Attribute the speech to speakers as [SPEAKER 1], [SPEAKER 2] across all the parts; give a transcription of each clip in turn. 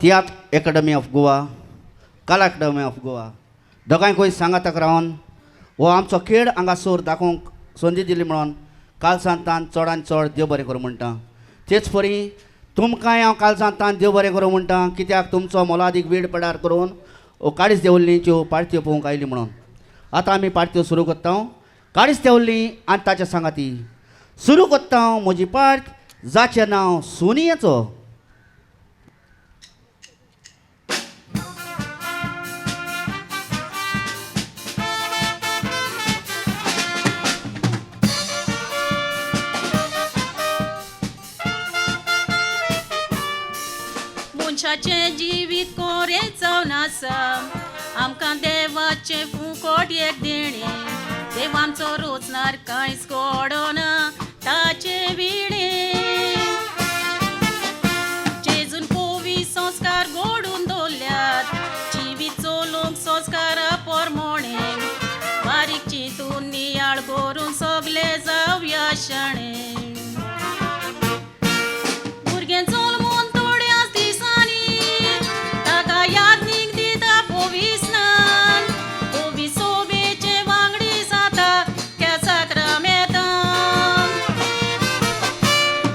[SPEAKER 1] Tiatr academy of Goa, Kala academy of Goa दोगांयकूय सांगाताक रावन हो आमचो खेळ हांगासर दाखोवंक संदी दिली म्हणून कालसान चडान चड देव बरें करूं म्हणटा. तेच परी तुमकांय हांव कालसान देव बरें करूं म्हणटा, कित्याक तुमचो मोलादीक वेळ पडार करून काडीस देवल्लीच्यो पार्ट्यो पळोवंक आयली म्हणून. आतां आमी पार्ट्यो सुरू करता. काडीस देवल्ली आनी ताच्या सांगाती सुरू करता म्हजी पार्ट जाचें नांव सोनियाचो.
[SPEAKER 2] मनशाचें जिवीत कोरें जावन आसा, आमकां देवाचें फुकट एक देणें. देव आमचो रोचणार कांयच घडना ताचे विणें. जेजून पोवी संस्कार घडून दवरल्यात, जिवीत चलोवंक संस्कारा प्रमाणें. बारीक चिंतून नियाळ करून सगले जावया शाणें. भुरगें जल्मून थोड्याच दिसांनी ताका यादनीक दिता पोविस्नान. पोवी सोबेचे वांगडी जाता त्या साक्रामेंतान.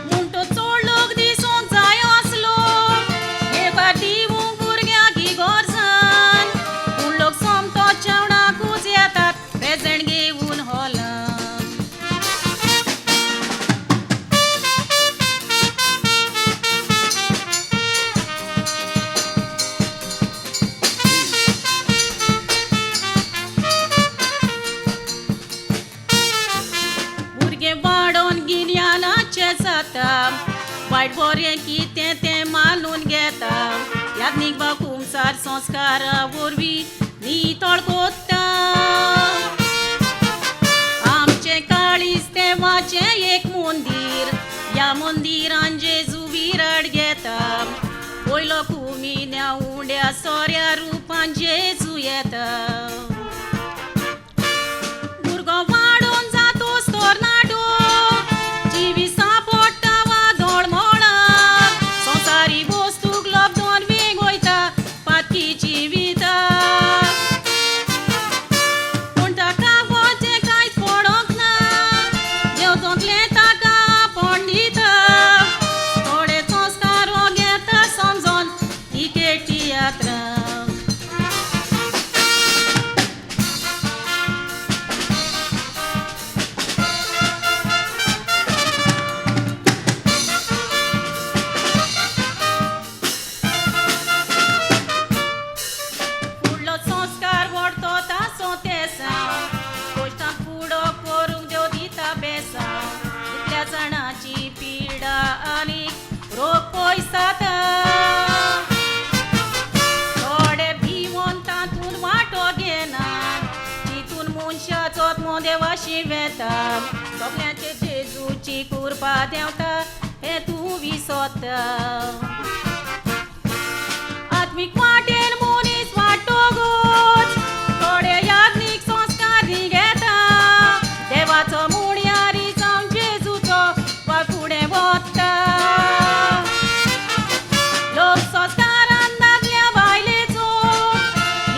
[SPEAKER 2] म्हूण तो चड लोक दिसूंक जाय आसलो येवकार दिवंक भुरग्यांक इगोर्जान. पूण लोक सोमतो जेवणाकूच येतात प्रेजेंट घेवन हॉलान. भुरगें वाडोवन गिन्यानाचें जाता, वायट बरें कितें तें मानून घेता. याज्ञीक बा कुमसार संस्कारा वरवीं नितळ कोत्ता. आमचें काळीज देवाचें एक मंदीर, ह्या मंदिरान जेजू विराट घेता. पयलो कुमिन्या उंड्या सोऱ्या रुपान जेजू येता. भुरगो वाडोन जातोच तरणाटो, जिवीत सांपडटा वादळ मळार. संवसारी वस्तूक लब्धोन वेंग वयता पातकी जिविताक. पूण ताका वचें कांयच पडोंक ना, देव जोंकलें ताका आपोवन दिता. थोडे संस्कार घेता समजोन ही केटी यात्रा. फुडलो संस्कार व्हडतो ताचो तेसांव, कश्टांक फुडो करूंक देव दिता बेसांव. इतल्या जाणांची पिडा आनी रोग पयस जाता. थोडे भिवोन तातूंत वांटो घेनात, तितून मनशाचो आत्मो देवाशी वेता. सगल्यांचेर जेजूची कृपा देंवता हें तूं विसरता. आत्मीक वाटेन मनीस वाडटकूच थोडे याज्ञीक संस्कार घेता. देवाचो मुणयारी जावन जेजूचो वाट फुडें वता. लोक संस्कारान दादल्या बायलेचो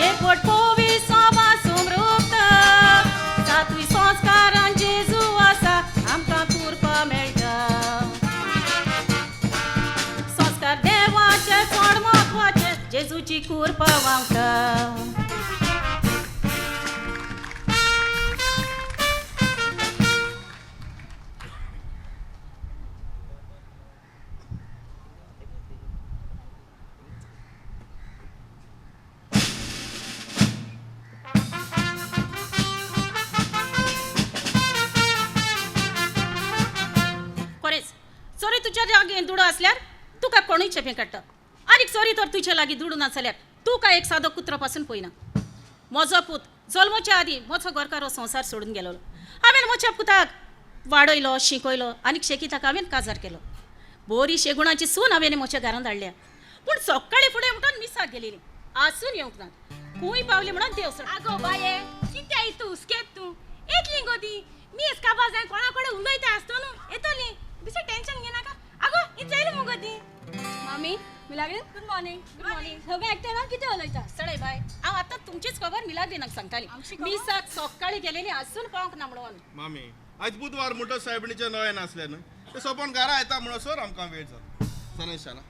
[SPEAKER 2] एकवट पोवी सोबा समृपता. सातूय संस्कारान जेजू आसा आमकां कृपा मेळटा. संस्कार देवाचे चड म्हत्वाचे, जेजूची कृपा व्हांवता. खरेंच चोरी तुज्या लागीं दुडू आसल्यार तुका कोणूय चेपें काडटा, आनीक चोरी तर तुज्या लागीं दुडू नासल्यार तुका एक सादो कुत्रो पासून पळयना. म्हजो पूत जल्मोच्या आदीं म्हजो घरकार हो संवसार सोडून गेलो. हांवें म्हज्या पुताक वाडयलो, शिकयलो आनी शेकी ताका हांवें काजार केलो. बरी शेगुणाची सून हांवें म्हज्या घरांत हाडल्या. पूण सकाळीं फुडें उठून मिसाक गेलेली आसून येवंक ना, खूंय पावली म्हणून देव जाणा.
[SPEAKER 3] आगो बाये कित्याक तूं हुस्केत तूं येतली गो ती. मीस काबार जाय कोणा कडेन उलयता आसतो न्हू, येतली, दुसरें टेन्शन घेनाका. आगो इतलें येयलें मुगो ती.
[SPEAKER 4] मामी
[SPEAKER 3] Milagrin, good morning. Good morning. सगळे एकटे ना कितें उलयता?
[SPEAKER 2] सडे बाय, हांव आतां तुमचीच खबर मिलाग्रीनाक सांगताली. मिसाक सकाळी गेलेली आसून पावंक ना म्हणून.
[SPEAKER 4] मामी, आयज बुधवार म्हणटो सायबिणीचें नवें नासलें न्हय, तें सोंपोवन घरा येता म्हणसर आमकां वेळ जालो. सनेशाना,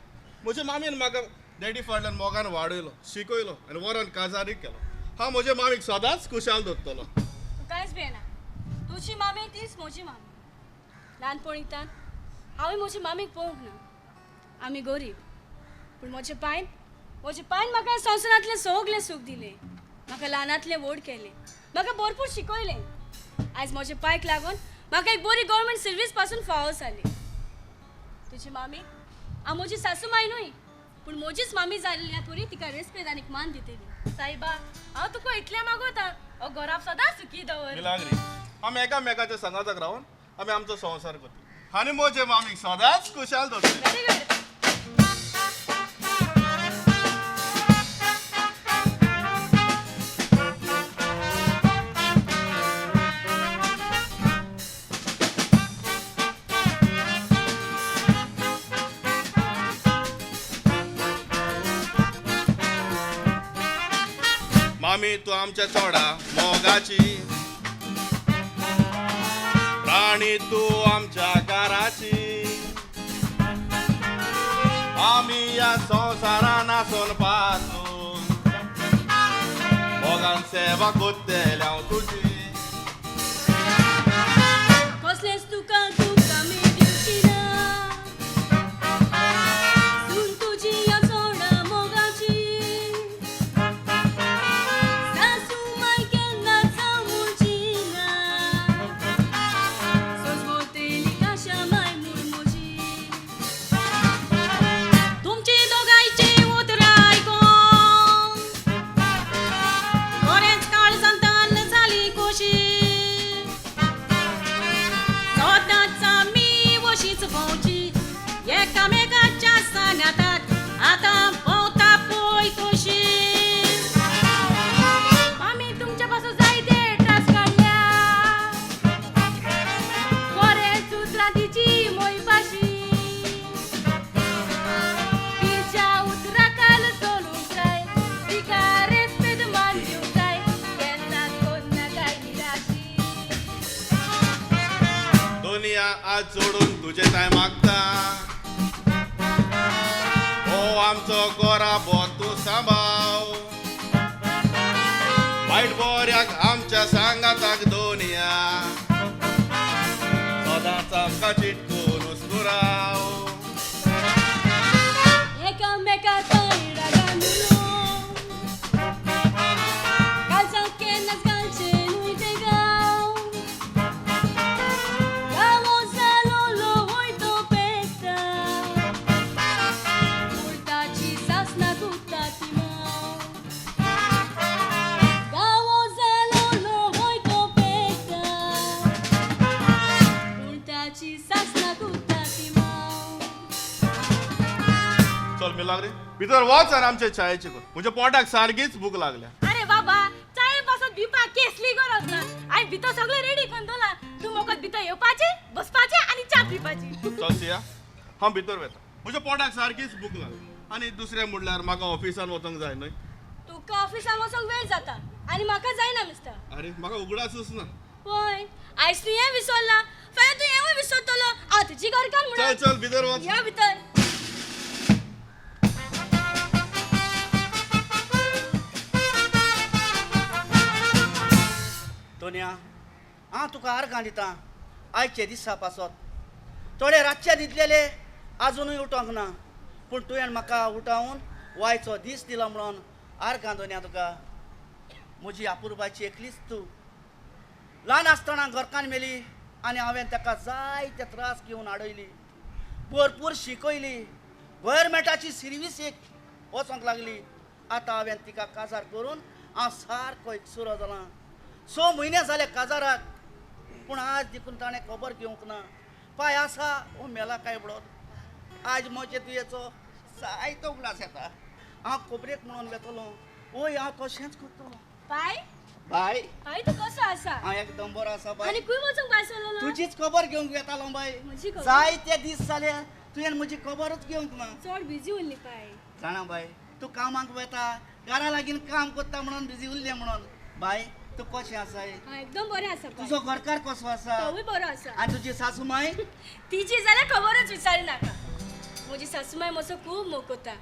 [SPEAKER 4] म्हज्या मामीन म्हाका डॅडी फाटल्यान मोगान वाडयलो, शिकयलो आनी वरान काजारीय केलो. हांव म्हज्या मामीक सदांच खुशाल दवरतलो.
[SPEAKER 3] तूं कांयच भियेना, तुजी मामी तीच म्हजी मामी. ल्हानपणींतान हांवें म्हजी मामीक पळोवंक ना. आमी गरीब, पूण म्हजे पायन म्हाका संवसारांतलें सगलें सूख दिलें. म्हाका ल्हानांतलें व्हड केलें, म्हाका भरपूर शिकयलें. आयज म्हज्या पायक लागून म्हाका एक बरी गव्हर्मेंट सर्वीस पासून फावो जाली. तुजी मामी हांव म्हजी सासू माय न्हय, पूण म्हजीच मामी जाल्ल्या परी तिका रेस्पेद आनी मान दितली.
[SPEAKER 5] सायबा, हांव तुका इतलें मागोता, हो घराप सदां सुखी दवर.
[SPEAKER 4] मिलाग्री, आमी एकामेकाच्या सांगाताक रावन आमी आमचो संवसार करता आनी म्हजे मामीक सदांच खुशाल दवरतले.
[SPEAKER 5] Very good.
[SPEAKER 4] मामी, तूं आमच्या चोडा मोगाची राणी, तूं आमच्या घराची. आमी ह्या संवसारान आसून पासून मोगान सेवा करतले हांव तुजी.
[SPEAKER 3] कसलेंच तुका दूख आमी दिवची ना, सून तुजी ह्या चोडा मोगाची. सासू माय केन्ना जावची ना, सोजमोतेली आशा माय म्हूण म्हजी.
[SPEAKER 2] तुमची दोगांयची उतरां आयकून बरेंच काळजांतान जाली खोशी. सदांच आमी अशीच भोंवची एकामेकाच्या सांगाताक, आतां भोंवता पळय कशी.
[SPEAKER 5] मामी, तुमच्या पासून जायते त्रास काडल्या. खरेंच उतरां तिची मोयपाशी, तिच्या उतरां काल चलूंक जाय, तिका रेस्पेद मान दिवंक जाय, केन्नाच कोन्ना काय निराशी.
[SPEAKER 4] दुनिया आज जोडून तुजे काय मागता, हो आमचो गोराबो तूं सांबाव. वायट बोऱ्याक आमच्या सांगाताक दुनिया सदांच आमकां चिटकून उस्कुराव.
[SPEAKER 3] एकामेका थंय रागान उलोवं, कालचां केन्नाच घालचें न्हय तें गांव. गांवो जालो लोवय तो पेट्टा, पूण ताची सासणां कुत्ता ती माव. गांवो जालो लोवय तो पेट्टा, पूण ताची सासणां कुत्ता ती माव.
[SPEAKER 4] चल मिलाग्री, भितर वच आनी आमचे चायेची कर. म्हज्या पोटाक सारकीच भूक लागल्या.
[SPEAKER 5] अरे बाबा, चाये पासून भिवपाक केसली गरज ना. हांवें भितर सगळें रेडी करून दवरलां. तूं मोकत भितर येवपाचें, बसपाचें आनी च्या पिवपाची.
[SPEAKER 4] चल सिया, हांव भितर वता. म्हज्या पोटाक सारकीच भूक लागली आनी दुसरें म्हणल्यार म्हाका ऑफिसान वचोंक जाय न्हय.
[SPEAKER 3] तुका ऑफिसान वचोंक वेळ जाता आनी म्हाका जायना मिस्टर.
[SPEAKER 4] अरे म्हाका उगडासूच ना.
[SPEAKER 3] पळय, आयज तूं हें विसरला, फाल्यां तूं हेंवूय विसरतलो. हांव तुजी घरकार
[SPEAKER 4] चल
[SPEAKER 3] म्हणून.
[SPEAKER 4] चल भितर वच.
[SPEAKER 3] या भितर.
[SPEAKER 1] दोनया, हांव तुका आर्गां दितां आयचे दिसा पासत. थोडे रातचे न्हिदलेले आजुनूय उठोंक ना, पूण तुवें म्हाका उठावन वायचो दीस दिलो म्हणून आर्गां दोनया तुका. म्हजी आपुरबायची एकलीच तूं. ल्हान आसतना घरकान्न मेली आनी हांवें ताका जायते त्रास घेवन हाडयली, भरपूर शिकयली, गव्हर्मेंटाची सर्विसेक वचोंक लागली. आतां हांवें तिका काजार करून हांव सारको एकसुरो जालां. 6 म्हयने जाले काजाराक, पूण आज देखून ताणें खबर घेवंक ना. पाय आसा हो मेला काय म्हणून. आज म्हजे तुयेचो जायतो उगडास येता. हांव खबरेक म्हणून वेतलो. वय, हांव तशेंच करतलो.
[SPEAKER 3] पाय,
[SPEAKER 1] बाय,
[SPEAKER 3] पाय तूं कसो आसा?
[SPEAKER 1] हांव एकदम बरो आसा बाय.
[SPEAKER 3] आनी खंय वचूंक भायर सरलो?
[SPEAKER 1] तुजीच खबर घेवंक वेतालो बाय.
[SPEAKER 3] म्हजी खबर?
[SPEAKER 1] जायते दीस जाले तुवें म्हजी खबरूच घेवंक ना.
[SPEAKER 3] चड बिजी उरली पाय.
[SPEAKER 1] जाणा बाय, तूं कामाक वता, घरा लागीं काम करता म्हणून बिजी उरलें म्हणून. बाय तूं कशें आसाय?
[SPEAKER 3] एकदम बरें आसा.
[SPEAKER 1] तुजो घरकार कसो आसा?
[SPEAKER 3] तोवूय बरो आसा.
[SPEAKER 1] आनी तुजी सासू माय?
[SPEAKER 3] तिची जाल्यार खबरच विचारी नाका. म्हजी सासू माय म्हजो खूब मोग करता.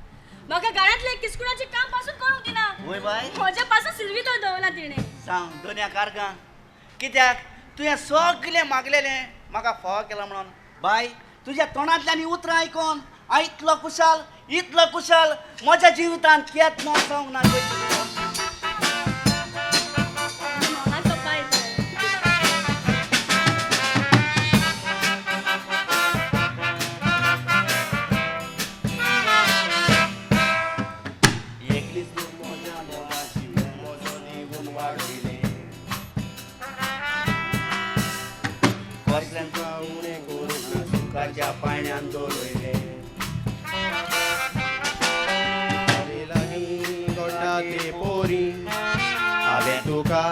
[SPEAKER 3] म्हाका घरांतलें किस्कुटाचें काम पासून करूंक दिना.
[SPEAKER 1] वय बाय,
[SPEAKER 3] म्हज्या पासून सिल्वीतो दवरला तिणें.
[SPEAKER 1] सांग दोनया कारगां, कित्याक तुवें सगळें मागलेलें म्हाका फावो केलां म्हणून. बाय तुज्या तोंडांतल्यान ही उतरां आयकोन हांव इतलो खुशाल, इतलो खुशाल म्हज्या जिवितांत केन्ना जावंक ना.
[SPEAKER 6] पाण्यान दवरले लागीं ते पोरी, हांवें तुका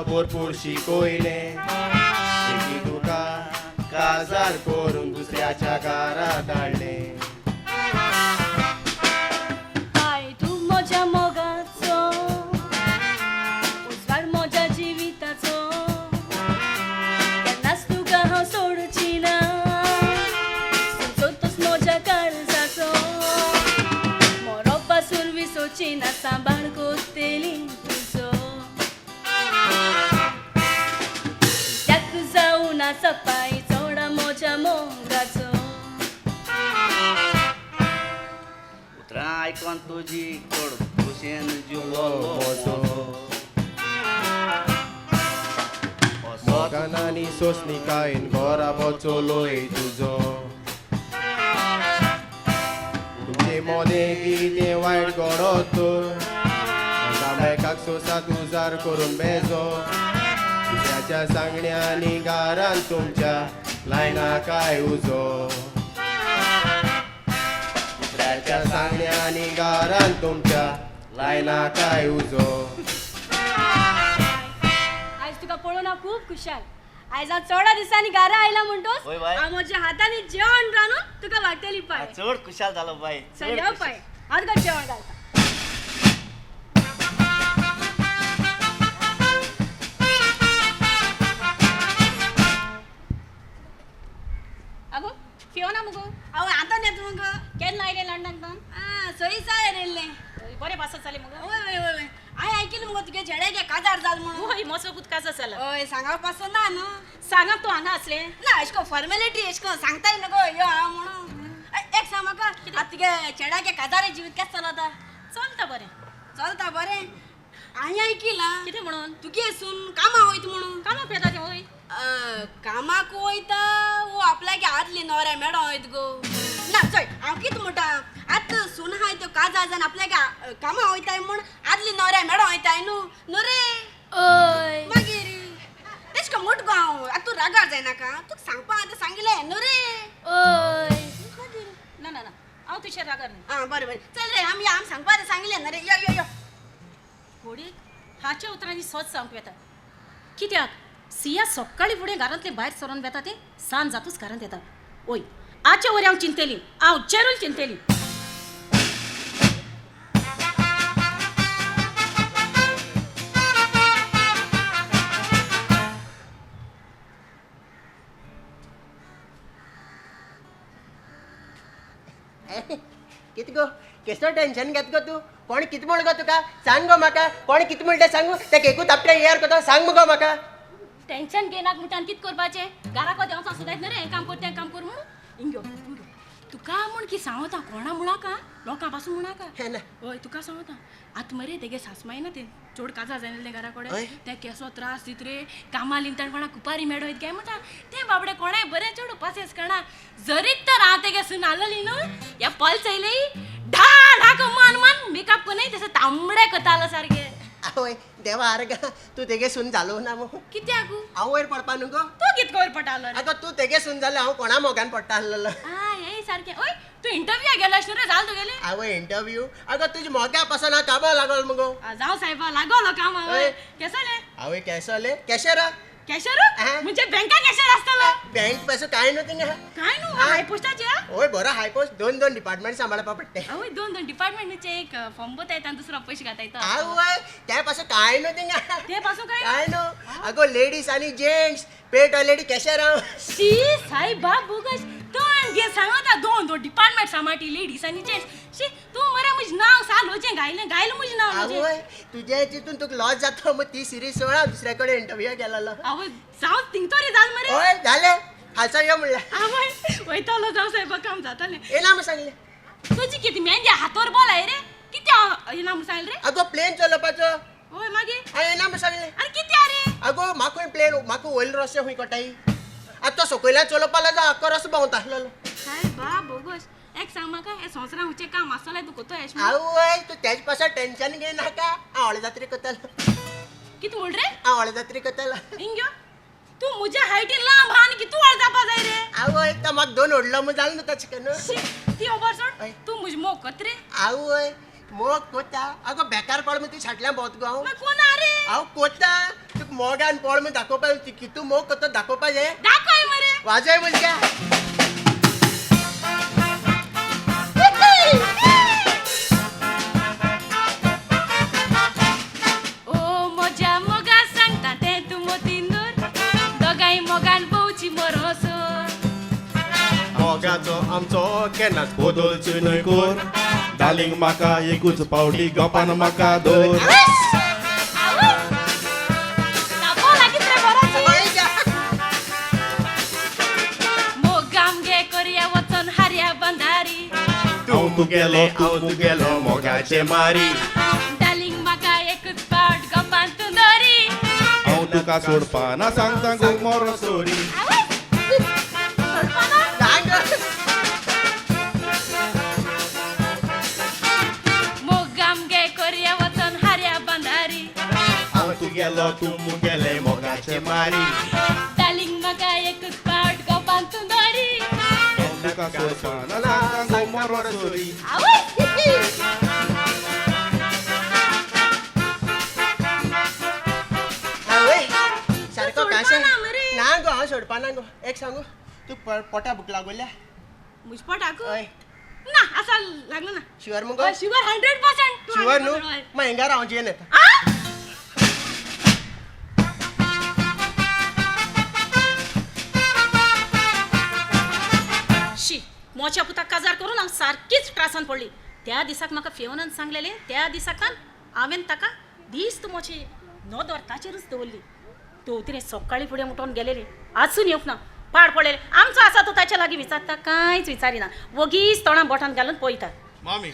[SPEAKER 6] भरपूर शिकयलें, देखी तुका काजार करून दुसऱ्याच्या घरांत हाडलें.
[SPEAKER 3] पाय तूं म्हज्या मोगाचो उजवाड, म्हज्या जिविताचो, केन्नाच तुका हांव सोडची ना. मोरोपासून विसोची ना, सांबाळ कोत्तेली तुजो. त्याक जावं ना सपाय चोडा म्हज्या मोगाचो.
[SPEAKER 1] उतरां आयकोन तुजी चड खुशेन जिवलो म्हजो.
[SPEAKER 6] मोगान आनी सोंसणिकायेन घरा चलोय तुजो. तुमचे मोदें कितें वायट घडत तर एकामेकाक सोंसात उजार करून बेजो. दुसऱ्याच्या सांगण्यांनी घरान तुमच्या लायना काय उजो. दुसऱ्याच्या सांगण्यांनी घरान तुमच्या लायना काय उजो.
[SPEAKER 3] आयज तुका पळोवन हांव खूब खुशाल. आयज हांव चोडा दिसांनी घरा आयला म्हणटोच हांव म्हज्या हातांनी जेवण रांदून तुका वाडटली पाय.
[SPEAKER 1] चड खुशाल जालो बाय.
[SPEAKER 3] चल यो पाय, हांव तुका जेवण घालता.
[SPEAKER 2] आगो फियोना मुगो?
[SPEAKER 3] हांव आतां येता मुगो.
[SPEAKER 2] केन्ना आयलें लंडनाक?
[SPEAKER 3] सई सायर येयल्लें.
[SPEAKER 2] बरें पासत जालें मुगो.
[SPEAKER 3] वय वय वय वय, हांवें आयकिल्लें मुगो तुगे चेड्याक काजार जाल म्हणून.
[SPEAKER 2] हय, म्हजो पूत काजार जाला.
[SPEAKER 3] हय, सांगा पासून ना न्हू.
[SPEAKER 2] सांगा तूं हांगा आसलें?
[SPEAKER 3] ना, अशें करून फॉर्मेलिटी अशें करून सांगताय न्हू गो यो हांव म्हणून. एक सांग म्हाका, आतां तुगे चेड्याक काजारे जिवीत केशें चलता?
[SPEAKER 2] चलता बरें.
[SPEAKER 3] चलता बरें. हांवें आयकिलां.
[SPEAKER 2] कितें म्हणून?
[SPEAKER 3] तुगे सून कामाक वयता म्हणून.
[SPEAKER 2] कामाक वयता तें? वय
[SPEAKER 3] कामाक वयता वो आपल्यागे आदली न्हवऱ्या मेडो वयता गो. ना चोय हांव कितें म्हणटा, आतां सून आहाय त्यो काजार जावन आपल्यागे कामाक वयताय म्हूण आदली न्हवऱ्या मेडो वयताय न्हू. न्हू रे?
[SPEAKER 5] हय.
[SPEAKER 3] मागीर तेश कोन म्हट गो हांव, आतां तूं रागार जायनाका, तुका सांगपा आतां सांगिल्लें न्हू रे?
[SPEAKER 5] हय.
[SPEAKER 3] मागीर
[SPEAKER 2] ना ना ना, हांव तुजेर रागार न्हय.
[SPEAKER 3] आं बरें बरें, चल रे आमी आम सांगपा आतां सांगिल्लें न्हू रे. यो यो यो.
[SPEAKER 2] घोडयेक हाच्या उतरांनी सोद सांगूंक येता. कित्याक सिया सकाळीं फुडें घरांतलें भायर सरोन वेता तें सांज जातूच घरांत येता. ओय आचे वरी हांव चिंतेली, हांव जेरूल चिंतेली.
[SPEAKER 7] कित गो केसलो टेन्शन घेत गो तूं? कोण कित म्हण गो तुका सांग गो म्हाका. कोण कित म्हणटा सांगू? ते केकूच आपटे येर कोता सांग मुगो म्हाका.
[SPEAKER 5] टेन्शन घेनाक म्हणटा आनी कित करपाचें? घराक देंवचां सुद्दां न्हय रे, हें काम कर तें काम कर म्हणून. इंग्यो इंग्यो तुका म्हूण की सांगता कोणा म्हणाका, लोकां पासून म्हणाका. हय तुका सांगता. आतां मरे तेगे सासमाय ना तें चोड काजार जायना घरा कडेन, तें केसो त्रास दीत रे. कामा लिमतान कोणा कुपारी मेडोयत काय म्हणटा तें बाबडे कोणाय बरें चेडूं पासेस कणा जरीत तर हांव तेगे सून आसलेली न्हू ह्या पल्स येयली ढा ढा मान मान मेकअप कोन्नाय तशें तांबडे करतालो सारकें.
[SPEAKER 7] आवय देवा आर्गा, तूं तेगे सून जालो ना मू?
[SPEAKER 5] कित्याक
[SPEAKER 7] हांव वयर पडपा न्हू गो?
[SPEAKER 5] तूं कितको वयर पडटालो?
[SPEAKER 7] आगो तूं तेगे सून जालें हांव कोणा मोगान पडटा आसलेलो.
[SPEAKER 5] आं हें सारकें. ओय तूं इंटरव्यूआ गेलो आशिल्लो रे, जाल तुगेलें?
[SPEAKER 7] आवय इंटरव्यू? आगो तुज्या मोगा पासून हांव कामाक लागलो मुगो.
[SPEAKER 5] जावं सायबा, लागलो कामाक. हय केसोलें?
[SPEAKER 7] आवय केसोलें केशेरा
[SPEAKER 5] कॅशर?
[SPEAKER 7] हा.
[SPEAKER 5] म्हणजे बँका कॅशर आसतलो.
[SPEAKER 7] बँक पासून काय न्हू थिंगा.
[SPEAKER 5] काय न्हू, हाय पोस्टाचे.
[SPEAKER 7] होय, बरो हाय पोस्ट, दोन दोन डिपार्टमेंट सांबाळपा पडटे.
[SPEAKER 5] आवय, दोन दोन डिपार्टमेंटचे, एक फॉर्म भरता येता आनी दुसरो पयशे घाता येता.
[SPEAKER 7] आवय, त्या पासून काय न्हू थिंगा.
[SPEAKER 5] ते पासून काय?
[SPEAKER 7] काय न्हू. अगो, लेडीज आनी जेंट्स पे टॉयलेट कॅशर हांव.
[SPEAKER 5] शी साई बाब बोगस, तूं घे सांगता दोन दोन डिपार्टमेंट सांबाळटी, लेडीज आनी जेंट्स. शी, तूं मरे म्हजें नांव सालोचें गायलें, गायलें म्हजें नांव म्हजें.
[SPEAKER 7] आवय, तुजे तितून तुका लॉस जातो मग ती सिरीज सोड, दुसऱ्या कडेन इंटरव्यू गेलेलो.
[SPEAKER 5] आवय, जावं थिंग तरी जाल मरे.
[SPEAKER 7] होय, जालें, खालसा यो म्हणलें.
[SPEAKER 5] आवय, वयतालो जावं साहेबा, काम जातालें.
[SPEAKER 7] येना म्हूण सांगलें.
[SPEAKER 5] तुजी कितें मेहंदी हातोर बोलाय रे, कितें येना म्हूण सांगलें रे?
[SPEAKER 7] अगो, प्लेन चलोवपाचो.
[SPEAKER 5] होय, मागीर?
[SPEAKER 7] हांवें येना म्हूण सांगलें.
[SPEAKER 5] आनी कितें रे?
[SPEAKER 7] अगो, म्हाका खंय प्लेन, म्हाका वयलो रस्तो खंय कळटाय? आतां तो सकयल्यान चलोवपा लागलो, आख्खो रस्तो भोंवता आसलेलो.
[SPEAKER 5] सायबा बोगस, एक सांग म्हाका, हे संवसारान खंयचें काम आसतलें तूं कोतो येश म्हूण?
[SPEAKER 7] आवय, तूं तेज पासून टेन्शन घेयनाका, हांव व्हडले जात्रे करतलो.
[SPEAKER 5] कितें म्हण रे?
[SPEAKER 7] हांव व्हडले जात्रे करतलो.
[SPEAKER 5] हिंग यो, तूं म्हज्या हायटीन लांब आहा आनी कितू व्हड जावपा जाय रे?
[SPEAKER 7] आवय, तो म्हाका दोन व्हडलो म्हूण जालें न्हू ताचे न्हू.
[SPEAKER 5] शी, ती खबर सोड.
[SPEAKER 7] हय.
[SPEAKER 5] तूं म्हजी मोग कोत रे?
[SPEAKER 7] आवय, मोग कोता. अगो, बेकार पड म्हूण तूं छाटल्यान भोंवता गो हांव.
[SPEAKER 5] मागीर कोण आहा रे?
[SPEAKER 7] हांव कोता, तुका मोगान पड म्हूण दाखोवपा, कितू मोग कोता दाखोवपाचें.
[SPEAKER 5] दाखय मरे.
[SPEAKER 7] वाजय म्हणच्या.
[SPEAKER 5] ओ म्हज्या मोगा सांगता तें तूं मोतीन दवर, दोगांय मोगान पोवची मरोसो.
[SPEAKER 6] मोगाचो आमचो केन्नाच बदलचो न्हय कोर, डार्लिंग म्हाका एकूच पावटी गोपान म्हाका दवर.
[SPEAKER 5] आवय, तापो लागीत रे बरोची.
[SPEAKER 7] हय गा.
[SPEAKER 5] मोग आमगे करया वचोन हार्या बंदारी.
[SPEAKER 6] हांव तुगेलो, तूं तुगेलो मोगाचे मारी.
[SPEAKER 5] डार्लिंग म्हाका एकूच पावट गोपान तूं दवरी.
[SPEAKER 6] हांव तुका सोडपाना, सांगता गो मोरो सोरी.
[SPEAKER 5] आवय, सोडपाना.
[SPEAKER 7] सांग.
[SPEAKER 5] मोग आमगे करया वचोन हार्या बंदारी.
[SPEAKER 6] हांव तुगेलो, तूं मुगेले मोगाचे मारी.
[SPEAKER 5] डार्लिंग म्हाका एकूच पावट गोपान तूं दवरी.
[SPEAKER 6] हांव तुका सोडपाना, सांगता गो मोरो सोरी.
[SPEAKER 5] आवय.
[SPEAKER 7] आवय, सारको काशे.
[SPEAKER 5] सोडपाना मरे.
[SPEAKER 7] ना गो, हांव सोडपाना गो. एक सांगू, तूं पोटा भूक लागोल्या?
[SPEAKER 5] म्हज पोटाक?
[SPEAKER 7] हय.
[SPEAKER 5] ना, आसा लागलो ना.
[SPEAKER 7] शुअर मुगो?
[SPEAKER 5] शुअर, 100%.
[SPEAKER 7] शुअर न्हू? मागीर हिंगा राव, जेन येता.
[SPEAKER 2] शी, मोच्या पुताक काजार करून हांव सारकीच त्रासान पडली. त्या दिसाक म्हाका फेवनान सांगलेलें, त्या दिसाकान हांवें ताका दीस मोची नदर ताचेरूच दवरली. दवतरी सकाळीं फुडें उठोन गेलेली, आजून येवंक ना. पाड पडलेले आमचो आसा तो ताच्या लागीं विचारता, कांयच विचारिना, वगीच तोंडां बोटान घालून पळयता.
[SPEAKER 4] मामी,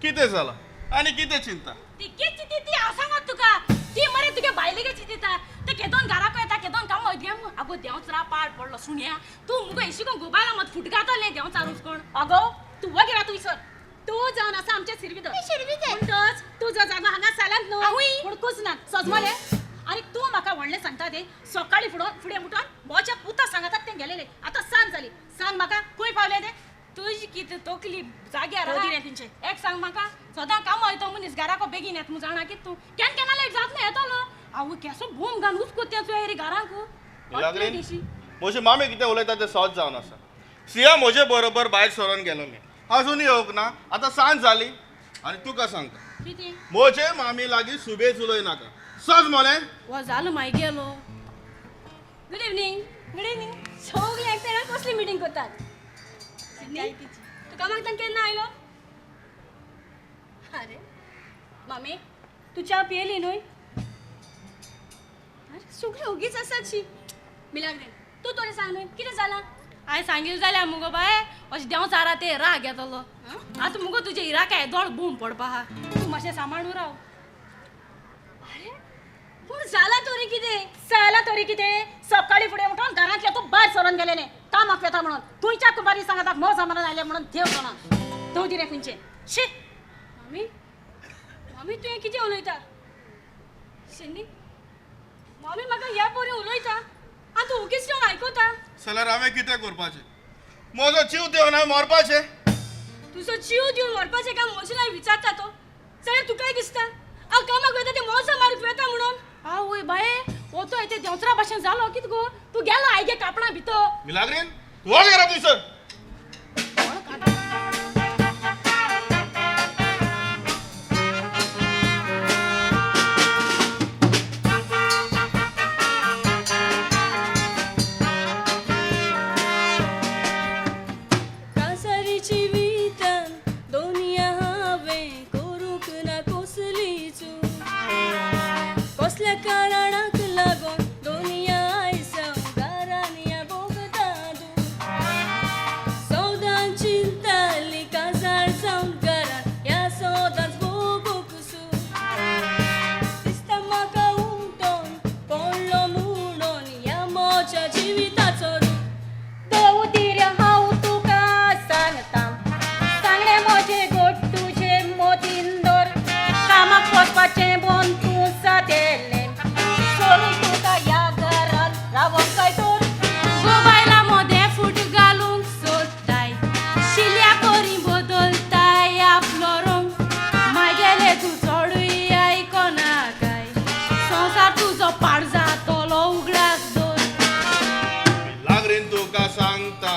[SPEAKER 4] कितें जालां आनी कितें चिंता?
[SPEAKER 5] ती कित चिंती ती हांव सांगत तुका. ती मरे तुगे बायलेगे चिंतिता. ते केदोन घराक येता, केदोन काम वयता. आगो देंवचारा, पाड पडलो सुण्या, तूं मुगो येशी कोण गोबायला मत फुटगातलें देंवचारूच कोण.
[SPEAKER 2] अगो, तूं वगीर तूं विसर. तूं जावन आसा आमचें सिरविदर. म्हणटच तुजो जागो हांगा सालांत न्हू.
[SPEAKER 5] आवय.
[SPEAKER 2] पूण कुजना सजमले. आनी तूं म्हाका व्हडलें सांगता तें, सकाळीं फुडो फुडें उठोन म्हज्या पुता सांगातात तें गेलेलें. आतां सांज जाली, सांग म्हाका खंय पावलें तें?
[SPEAKER 5] तुजी कितें तकली जाग्यार
[SPEAKER 2] हो
[SPEAKER 5] आहा?
[SPEAKER 2] दिलें तेंचें.
[SPEAKER 5] एक सांग म्हाका, सदां कामां वयतो मनीस घराको बेगीन येता म्हूण जाणा कितें तूं? केन्ना केन्ना लेट जात न्हू येतलो. आवय, केसो बूम घालून उचकोत तें रे घरांकू.
[SPEAKER 4] मिलाग्रीन, म्हजी मामी कितें उलयता तें सोच जावन आसा. सिया म्हजे बरोबर भायर सरोन गेलोलें, अजून येवंक ना. आतां सांज जाली आनी तुका सांगता,
[SPEAKER 5] कितें?
[SPEAKER 4] म्हजे मामी लागीं सुबेज उलय नाका, सज मोलें.
[SPEAKER 5] हो जालो मागीर गेलो.
[SPEAKER 3] Good evening. Good evening. सगळे एकठांय कसली मिटींग करतात? तूं कामाक केन्ना आयलो? अरे मामी, तूं च्या पियेली न्हय? अरे, सगळीं ओगीच आसात शी. मिलाग्रीन, तूं तरी सांग न्हय, कितें जालां?
[SPEAKER 5] हांवें सांगिल्लें जाल्यार मुगो बाय, अशें देंवचारा ते राग येतलो. आतां मुगो तुजे इराकाय दोळ बूम पडपा आहा, तूं मातशें सांबाळून राव.
[SPEAKER 3] अरे, पूण जालां तरी कितें?
[SPEAKER 2] जालां तरी कितें? सकाळीं फुडें उठोन घरांतल्या तूं भायर सरोन गेलेलें कामाक वता म्हणून. तुंयच्या कुबारी सांगाताक मोज मरण आयलें म्हणून देव जाणा दव दिलें खंयचें. शी.
[SPEAKER 3] मामी, मामी, तुवें कितें उलयता? सिन्नी, मामी, म्हाका ह्या पोरी उलयता आनी तूं ओगीच रावन आयकता.
[SPEAKER 4] जाल्यार हांवें कितें करपाचें? म्हजो जीव दिवन हांवें मरपाचें?
[SPEAKER 3] तुजो जीव दिवन मरपाचें काय म्हजें लागीं विचारता तो? जाल्यार तुकाय दिसता हांव कामाक वयता तें मोजां मारूंक वयता म्हणून?
[SPEAKER 5] आवय बाये, हो तो ते देंवचरा भाशेन जालो कित गो तूं गेलो आयगे कापडां भितर
[SPEAKER 4] मिलाग्रीन वळ घरा थंयसर.
[SPEAKER 3] कासारी जिवितान दोनिया हांवें करूंक ना कसली चूक कसल्या कारणाक लागून दोनिया आयसांव घरान ह्या भोगता दूख सदां चिंताली काजार जावन घरान ह्या सदांच भोगूंक सूख दिसता म्हाका उमटोन पडलो म्हणून ह्या म्हज्या जिविताचो रूख
[SPEAKER 2] दवदीर हांव तुका सांगता सांगणे म्हजे गोट तुजे मोतीन दवर कामाक वचपाचें बंद तूं जातेलें सोडून तुका ह्या घरान रावंक काय तर
[SPEAKER 5] गो बायलां मोदें फूट घालूंक सोदताय शिल्या परी बदलताय आपलो रंग मागेले तूं चडूय आयकनाकाय संवसार तुजो पाड जातलो उगडास दवर.
[SPEAKER 4] मिलाग्रीन तुका सांगता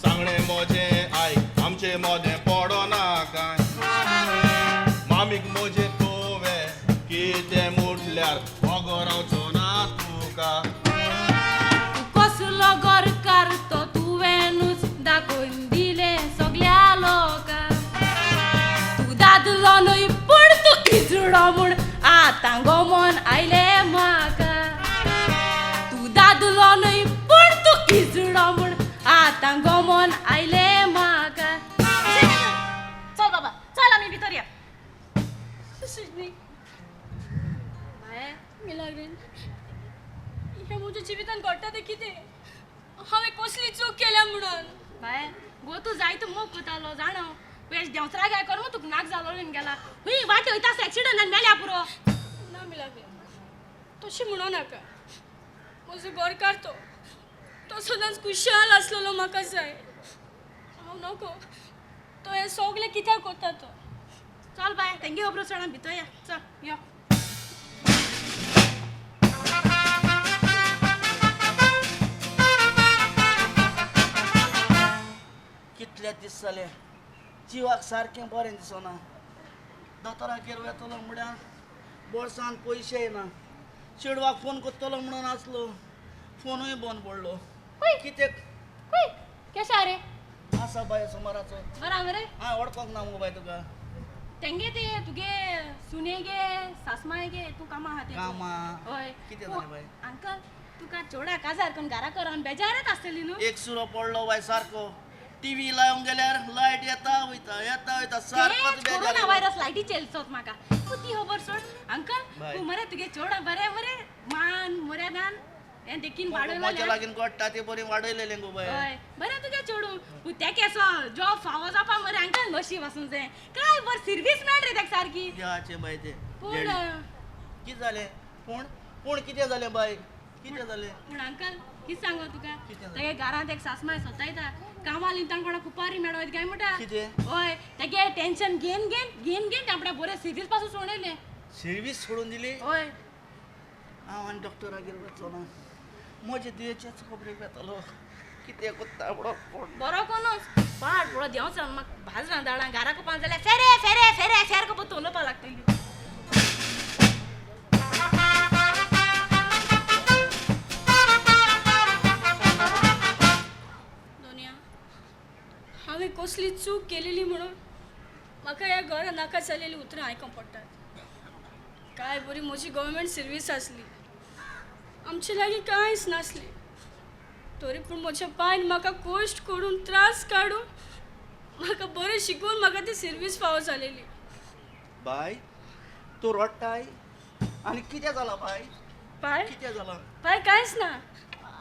[SPEAKER 4] सांगणे म्हजें आयक आमचे मोदें पडना कांय मामीक म्हजें तुवें कितें म्हटल्यार वगो रावचो ना तुका.
[SPEAKER 5] तूं कसलो घरकार तो तुवेंनूच दाखोवन दिलें सगल्या लोकांक तूं दादलो न्हय पूण तूं इजडो म्हूण आतां गो मन आयलें म्हाका तूं दादलो न्हय पूण तूं इजडो म्हूण आतां गो मन आयलें म्हाका.
[SPEAKER 2] चल बाबा चल आमी भितर या.
[SPEAKER 3] सिडनी
[SPEAKER 5] बाये
[SPEAKER 3] मिलाग्रीन हें म्हज्या जिवितान घडटा तें कितें हांवें कसली चूक केल्या म्हणून
[SPEAKER 5] बाये गो तूं जायतो मोग करतालो जाणा वेश देंवचरा गाय कर तुका नाक जालो गेला हुंय वाटे वयता एक्सिडंटान मेल्या पुरो.
[SPEAKER 3] ना मिलाग्रीन तशें म्हणू नाका म्हजो घरकार तो तो सदांच खुशाल आसलेलो म्हाका जाय हांव नको तो हें सगळें कित्याक करता तो.
[SPEAKER 5] चल बाय तेंगे खबरो चड भितर या चल यो.
[SPEAKER 1] कितले दीस जाले जिवाक सारकें बरें दिसना दोतोरागेर वेतलो म्हळ्यार बोल्सान पयशे ना चेडवाक फोन करतलो म्हणून आसलो फोनूय बंद पडलो कितें
[SPEAKER 5] खंय केशा रे
[SPEAKER 1] आसा बाय सुमाराचो.
[SPEAKER 5] बरा मरे
[SPEAKER 1] हांवें वळखोंक ना मुगो बाय तुका.
[SPEAKER 5] तेंगे ते तुगे सुने गे सासमाय गे तूं कामां आहा तें.
[SPEAKER 1] कामां
[SPEAKER 5] हय
[SPEAKER 1] कितें जालें बाय?
[SPEAKER 5] अंकल तुका चेवडा काजार करून घरा करून बेजारच आसतली न्हू.
[SPEAKER 1] एक सुरो पडलो बाय सारको टीव्ही लावंक गेल्यार लायट येता वयता येता वयता सारकोच
[SPEAKER 5] कोरोना
[SPEAKER 1] बेजार.
[SPEAKER 5] व्हायरस लायटीचेर चोत म्हाका तूं ती खबर सोड अंकल
[SPEAKER 1] बाय.
[SPEAKER 5] तूं मरे तुगे चेवडा बरें बरें मान मर्यादान हें देखीन
[SPEAKER 1] म्हज्या
[SPEAKER 5] वाडयलो.
[SPEAKER 1] लागीं गोडटा ते बरी वाडयलेलें गो बाय.
[SPEAKER 5] हय बरें तुगे चेडूं पूण तेका असो जॉब फावो जावपा मरे अंकल नशीब आसूं जाय काय बरें सर्वीस मेळ रे तेका सारकी.
[SPEAKER 1] देवाचें बाय तें
[SPEAKER 5] पूण
[SPEAKER 1] कितें जालें पूण पूण कितें जालें बाय कितें जालें?
[SPEAKER 5] पूण अंकल कितें सांगो तुका
[SPEAKER 1] कितें जालें?
[SPEAKER 5] तेगे घरांत एक सासमाय सतायता कामां लिंतान कोणाक कुपारी मेळोत काय म्हणटा.
[SPEAKER 1] कितें?
[SPEAKER 5] हय तेगे टेन्शन घेन घेन घेन घेन आपल्या बरें सिर्वीस पासून सोडयलें.
[SPEAKER 1] सर्वीस सोडून दिली?
[SPEAKER 5] हय
[SPEAKER 1] हांव आनी डॉक्टरागेर वचो ना म्हजे दुयेंचेच खबरेक वेतलो कितें कोत्ता म्हणून
[SPEAKER 5] बरो कोनूच पाड पडो देंवच म्हाका भाजरां दाडां घराक पान जाल्यार फेरे फेरे फेरे फेर कपो उलोवपा लागतली.
[SPEAKER 3] दोनिया हांवें कसली चूक केलेली म्हणून म्हाका ह्या घरान नाका जालेलीं उतरां आयकोंक पडटात. काय बरी म्हजी गव्हर्मेंट सर्वीस आसली आमचे लागीं कांयच नासलें तरी पूण म्हज्या पायन म्हाका कश्ट करून त्रास काडून म्हाका बरें शिकून म्हाका ती सर्वीस फावो जालेली.
[SPEAKER 1] बाय तूं रडटाय आनी कितें जालां बाय?
[SPEAKER 3] पाय
[SPEAKER 1] कितें जालां?
[SPEAKER 3] पाय कांयच ना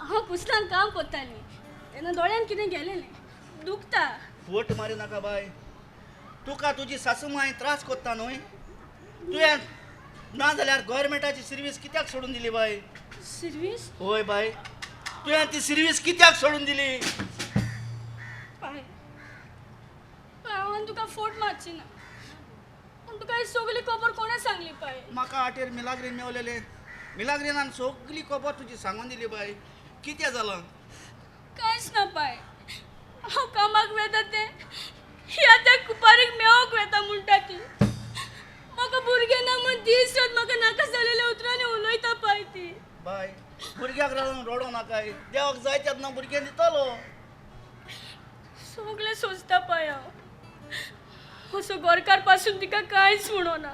[SPEAKER 3] हांव पुसलान काम करतालीं तेन्ना दोळ्यान कितें गेलेलें दुखता.
[SPEAKER 1] फट मारी नाका बाय तुका तुजी सासू माय त्रास कोत्ता न्हय तुवें ना जाल्यार गव्हर्मेंटाची सर्वीस कित्याक सोडून दिली बाय?
[SPEAKER 3] सर्वीस?
[SPEAKER 1] हय बाय तुवें ती सर्वीस कित्याक सोडून दिली?
[SPEAKER 3] पाय पाय हांवें तुका फोट मारची ना पूण तुका ही सगळी खबर कोणें सांगली पाय?
[SPEAKER 1] म्हाका आटेर मिलाग्रीन मेवलेलें मिलाग्रिनान सगली खबर तुजी सांगून दिली बाय. कितें जालां?
[SPEAKER 3] कांयच ना पाय, हांव कामाक वेता तें ह्या त्या कुपारीक मेवोंक वेता म्हणटा ती. म्हाका भुरगें ना म्हूण दीस रात म्हाका नाका जालेल्या उतरांनी उलयता पाय ती.
[SPEAKER 1] बाय, भुरग्याक लागून रडो नाकाय. देवाक जाय तेन्ना भुरगें दितलो.
[SPEAKER 3] सगळें सोंसता पाय हांव. असो गोरकार पासून तिका कांयच म्हणना.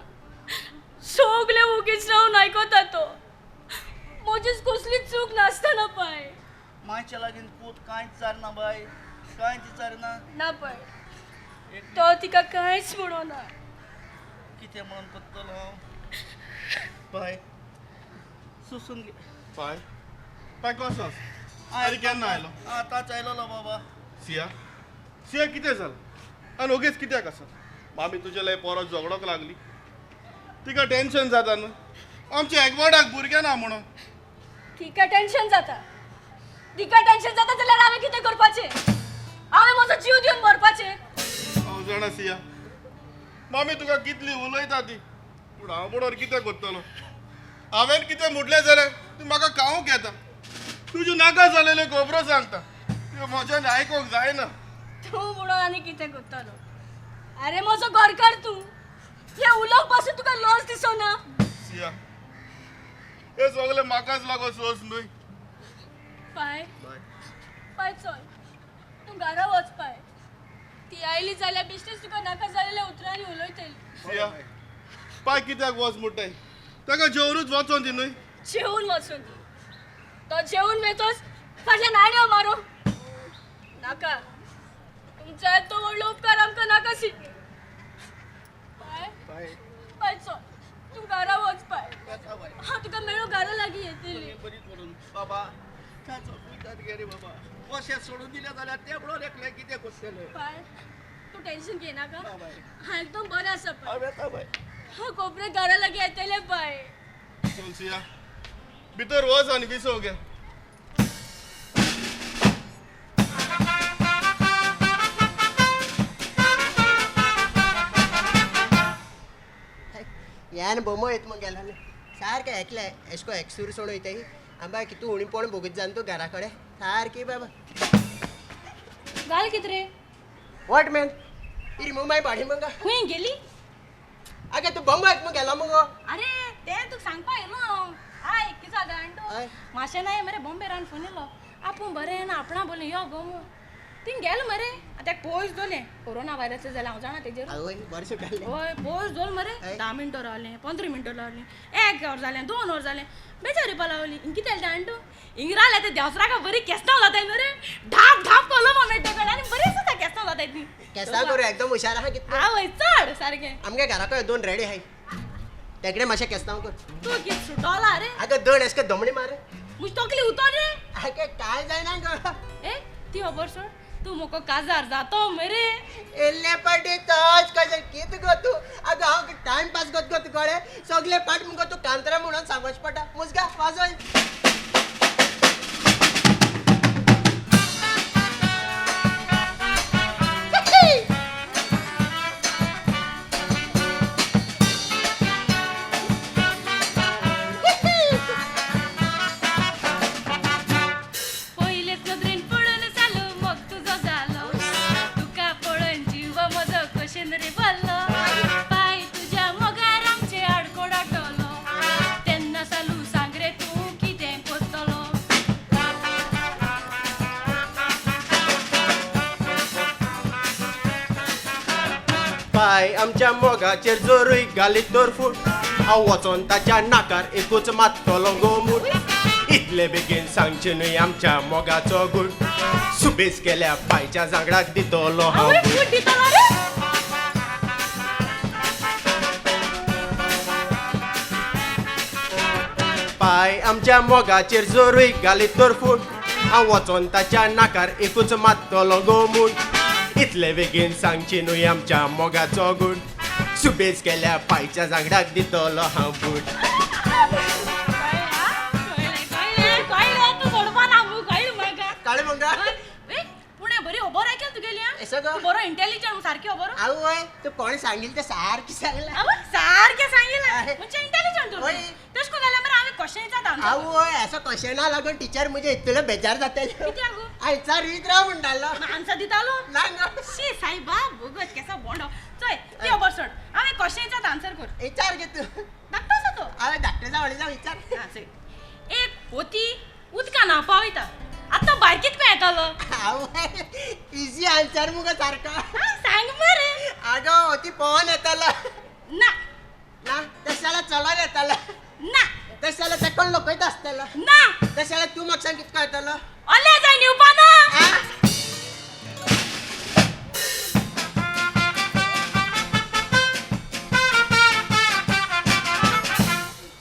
[SPEAKER 3] सगळें ओगीच रावन आयकता तो. म्हजीच कसली चूक नासतना पाय.
[SPEAKER 1] मायच्या लागीं पूत कांयच विचारना बाय, कांयच विचारना.
[SPEAKER 3] ना पाय, तो तिका कांयच म्हणना.
[SPEAKER 1] कितें म्हणून करतलो हांव बाय? सुसून घे.
[SPEAKER 4] पाय, पाय कसो आसा? आनी केन्ना आयलो?
[SPEAKER 1] आतांच आयलोलो बाबा.
[SPEAKER 4] सिया, सिया कितें जालां आनी ओगीच कित्याक आसा? मामी तुजे लय परत झगडोंक लागली. तिका टेन्शन जाता न्हू आमच्या एकवटाक भुरगें ना म्हणून.
[SPEAKER 3] तिका टेन्शन जाता, तिका टेन्शन जाता जाल्यार हांवें कितें करपाचें? हांवें म्हजो जीव दिवन मरपाचें?
[SPEAKER 4] हांव जाणा सिया, मामी तुका कितली उलयता ती, पूण हांव म्हणून कितें करतलो? हांवें कितें म्हटलें जाल्यार तूं म्हाका खावंक येता. तुज्यो नाका जालेल्यो खबरो सांगता, त्यो म्हज्यान आयकोंक जायना.
[SPEAKER 3] तूं म्हणून आनी कितें करतलो? अरे म्हजो घरकार तूं, हें उलोवप पासून तुका लज दिसना?
[SPEAKER 4] सिया, हे सगळें म्हाकाच लागून सोस न्हय.
[SPEAKER 3] पाय, पाय चल तूं घरा वच पाय. ती आयली जाल्यार बेश्टीच तुका नाका जालेल्या उतरांनी उलयतली.
[SPEAKER 4] सिया, पाय कित्याक वच म्हणटाय? ताका जेवनूच वचोन दी न्हय.
[SPEAKER 3] जेवन वचून दी. तो जेवन वेतोच फाटल्यान आड्यो मारो नाका. तुमच्या तो व्हडलो उपकार आमकां नाका सिडनी. पाय, पाय चल तूं घरा वच पाय. हांव तुका मेळूं घरा लागीं येतली.
[SPEAKER 1] बरी करून बाबा, ताचो विचार घे रे बाबा. कशें सोडून दिलें जाल्यार तें म्हणून एकलें कितें करतलें?
[SPEAKER 3] पाय, तूं टेन्शन घेनाका. हांव एकदम बरें आसा पाय.
[SPEAKER 1] हांव येता बाय.
[SPEAKER 3] हांव कोपरे घरा लागीं येतलें पाय.
[SPEAKER 4] चल सिया, भितर वच आनी विसव घे.
[SPEAKER 7] यान बोमो येत मग गेलो सारकें एकलें एशको एकसूर सोड वयताय आंबा कितू उणीपण भोगीत जावन तूं घरा कडेन सारकी बाबा.
[SPEAKER 5] घाल कित रे?
[SPEAKER 7] What man, he remove my body मगो.
[SPEAKER 5] खंय गेली?
[SPEAKER 7] आगे तूं बोमो येत मग गेलो मगो.
[SPEAKER 5] अरे तें तुका सांगपा येयलो हांव. आयक कितें जालें जाणा तूं? माशें नाय मरे बॉम्बे रावन फोन येयलो. आपूण बरें ना आपणा बोलें यो गो म्हूण. थिंग गेलो मरे. आतां पयस दोवरलें कोरोना व्हायरस जालें हांव जाणा तेजेर.
[SPEAKER 7] आवय बरें सुटालें.
[SPEAKER 5] हय पयस दवर मरे. 10 मिनटां रावलें, 15 मिनटां रावलें, 1 वर जालें, 2 वर जालें, बेजार येवपा लागली. हिंग कितें जालें जाणा तूं? हिंग रावलें तें देंवचाराक बरी केस्तांव जाताय न्हू रे. धाप धाप कोलो मेळटा कडेन आनी बरी आसा केस्तांव जाताय ती.
[SPEAKER 7] केस्तांव करूं एकदम हुशार आहा कितलें.
[SPEAKER 5] आवय चड सारकें.
[SPEAKER 7] आमगे घरा कडेन 2 रेडी आहाय, तेगडे मातशें केस्तांव कर.
[SPEAKER 5] तूं कितें सुटोला रे?
[SPEAKER 7] आगे 2 एशको दमडी मार.
[SPEAKER 5] म्हजी तकली उतोर रे.
[SPEAKER 7] आगे कांय जायना गो.
[SPEAKER 5] ए ती खबर सोड, तूं म्हाका काजार जातो मरे.
[SPEAKER 7] इल्ले पाटी तोच कशें कितें गो तूं? आगो हांव टायम पास गो तूं कळ्ळें? सगळे पाट मुगो तूं कांतरा म्हणून सांगोच पडटा. मुजगा वाजय.
[SPEAKER 5] पयलेच नदरेन पळोवन जालो मोग तुजो जालो. तुका पळोवन जीव म्हजो कशेन रे भरलो. पाय तुज्या मोगार आमचे आडकोड आटवलो. तेन्ना सालू सांग रे तूं कितें करतलो?
[SPEAKER 6] पाय आमच्या मोगाचेर जोरूय घालीत तर फूट, हांव वचोन ताच्या नाकार एकूच मात्तलो गो मूट. इतले बेगीन सांगचें न्हय आमच्या मोगाचो गूट, सुबेज केल्या पायच्या जांगडाक दितलो हांव.
[SPEAKER 5] आवय फूट दितलो रे.
[SPEAKER 6] पाय आमच्या मोगाचेर जोरूय घालीत तर फूट, हांव वचोन ताच्या नाकार एकूच मात्तलो गो मूट. इतले बेगीन सांगचें न्हय आमच्या मोगाचो गूट, सुबेज केल्या पायच्या जांगडाक दितलो हांव बूट.
[SPEAKER 5] कळ्ळें कळ्ळें कळ्ळें तूं सोडपा ना मू, कळ्ळें म्हाका.
[SPEAKER 7] कळ्ळें मगो?
[SPEAKER 5] ए पूण बरी खबर आयकल तुगेली आं?
[SPEAKER 7] एसो गो.
[SPEAKER 5] तूं बरो इंटेलिजंट सारकी खबर.
[SPEAKER 7] आवय तूं कोणें सांगिल्लें तें सारकें सांगलां.
[SPEAKER 5] आवय सारकें सांगिल्लें.
[SPEAKER 7] हय.
[SPEAKER 5] म्हणजे इंटेलिजंट तूं.
[SPEAKER 7] हय.
[SPEAKER 5] तशें करून जाल्यार मरे हांवें क्वेश्चन विचारता
[SPEAKER 7] आवय असो क्वेश्चना लागून टिचर म्हजे इतले बेजार जाताले.
[SPEAKER 2] कित्याक गो?
[SPEAKER 7] आयचार रीत राव म्हणटालो.
[SPEAKER 2] आन्सर दितालो?
[SPEAKER 7] ना गो.
[SPEAKER 2] शी सायबा बोगस केसो बोंडो. चोय ती खबर सोड, हांवें क्वेश्चन विचारता आन्सर कर.
[SPEAKER 7] विचार गे तूं.
[SPEAKER 2] धाकटो आसा तो.
[SPEAKER 7] हांवें धाकटें जावं व्हडलें जावं विचार.
[SPEAKER 2] आं चोय, एक होती उदकान न्हांवपा वयता, आतां भायर कितको येतालो?
[SPEAKER 7] आवय इजी आन्सर मुगो सारको.
[SPEAKER 2] सांग मरे.
[SPEAKER 7] आगो होती पवन येतालो.
[SPEAKER 2] ना.
[SPEAKER 7] ना तशें जाल्यार चलोन येतालो.
[SPEAKER 2] ना.
[SPEAKER 7] तशें जाल्यार तेकोन लोकयता आसतलो.
[SPEAKER 2] ना.
[SPEAKER 7] तशें जाल्यार तूं म्हाका सांग कितको येतालो?
[SPEAKER 2] ओले जाय न्हिवपा ना.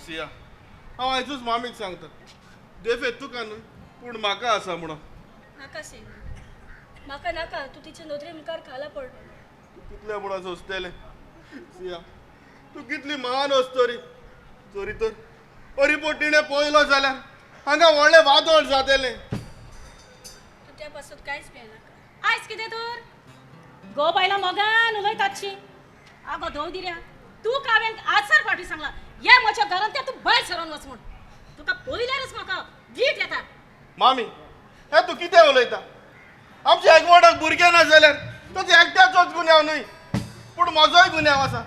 [SPEAKER 4] सिया, हांव आयजूच मामीक सांगता, देफेत तुका न्हय पूण म्हाका आसा म्हणून.
[SPEAKER 3] नाका सी, म्हाका नाका तूं तिचे नदरे मुखार खाला पडलो.
[SPEAKER 4] तूं कितले म्हणून सोंसतलें सिया, तूं कितली महान अस्तोरी. चोरी तर अरिपोट तिणें पळयलो जाल्यार हांगा व्हडलें वादळ जातलें.
[SPEAKER 3] तूं त्या पासत कांयच भियेनाका.
[SPEAKER 2] आयज कितें तर गो बायलां मोगान उलयतातशी. आगो धोव दिल्या, तूं हांवें आजसर फावटी सांगलां ये म्हज्या घरांत तें तूं भायर सरोन वच म्हूण. तुका पळयल्यारच म्हाका वीट येता.
[SPEAKER 4] मामी हें तूं कितें उलयता? आमच्या एकवटाक भुरगें ना जाल्यार तो एकट्याचोच गुन्यांव न्हय पूण म्हजोय गुन्यांव आसा.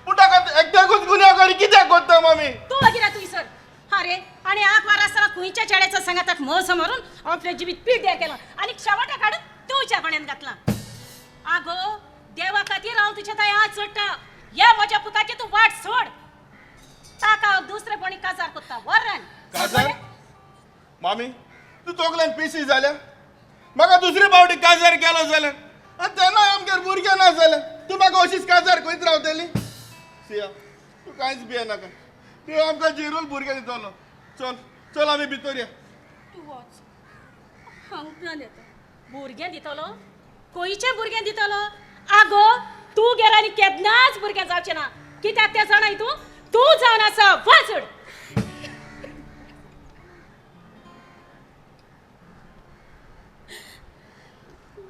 [SPEAKER 4] पूण ताका एकट्याकूच गुन्यांव करी कित्याक करता मामी?
[SPEAKER 2] तूं वगीर थंयसर. आरे आनी आंक वार आसतना खंयच्या चेड्याचो सांगाताक म्हस मारून आपलें जिवीत पिड्ड्यार केलां आनी शेवटा काडून तुज्या बाण्यान घातलां. आगो देवा खातीर हांव तुज्या थंय हात जोडटा, हे म्हज्या पुताची तूं वाट सोड. ताका हांव दुसरेपणी काजार करता वरण.
[SPEAKER 4] काजार? मामी तूं तोगल्यान पिशी जाल्या? म्हाका दुसरे फावटी काजार केलो जाल्यार आनी तेन्नाय आमगेर भुरगें ना जाल्यार तूं म्हाका अशीच काजार खंयच रावतली? सिया तूं कांयच भियेनाका, तूं आमकां जिरूल भुरगें दितलो. चल चल आमी भितर या.
[SPEAKER 3] तूं वच, हांव उपरांत येता.
[SPEAKER 2] भुरगें दितलो? खंयचें भुरगें दितलो? आगो तूं गेल्यार आनी केन्नाच भुरगें जावचें ना. कित्याक तें जाणाय तूं? तूं जावन आसा वाचड.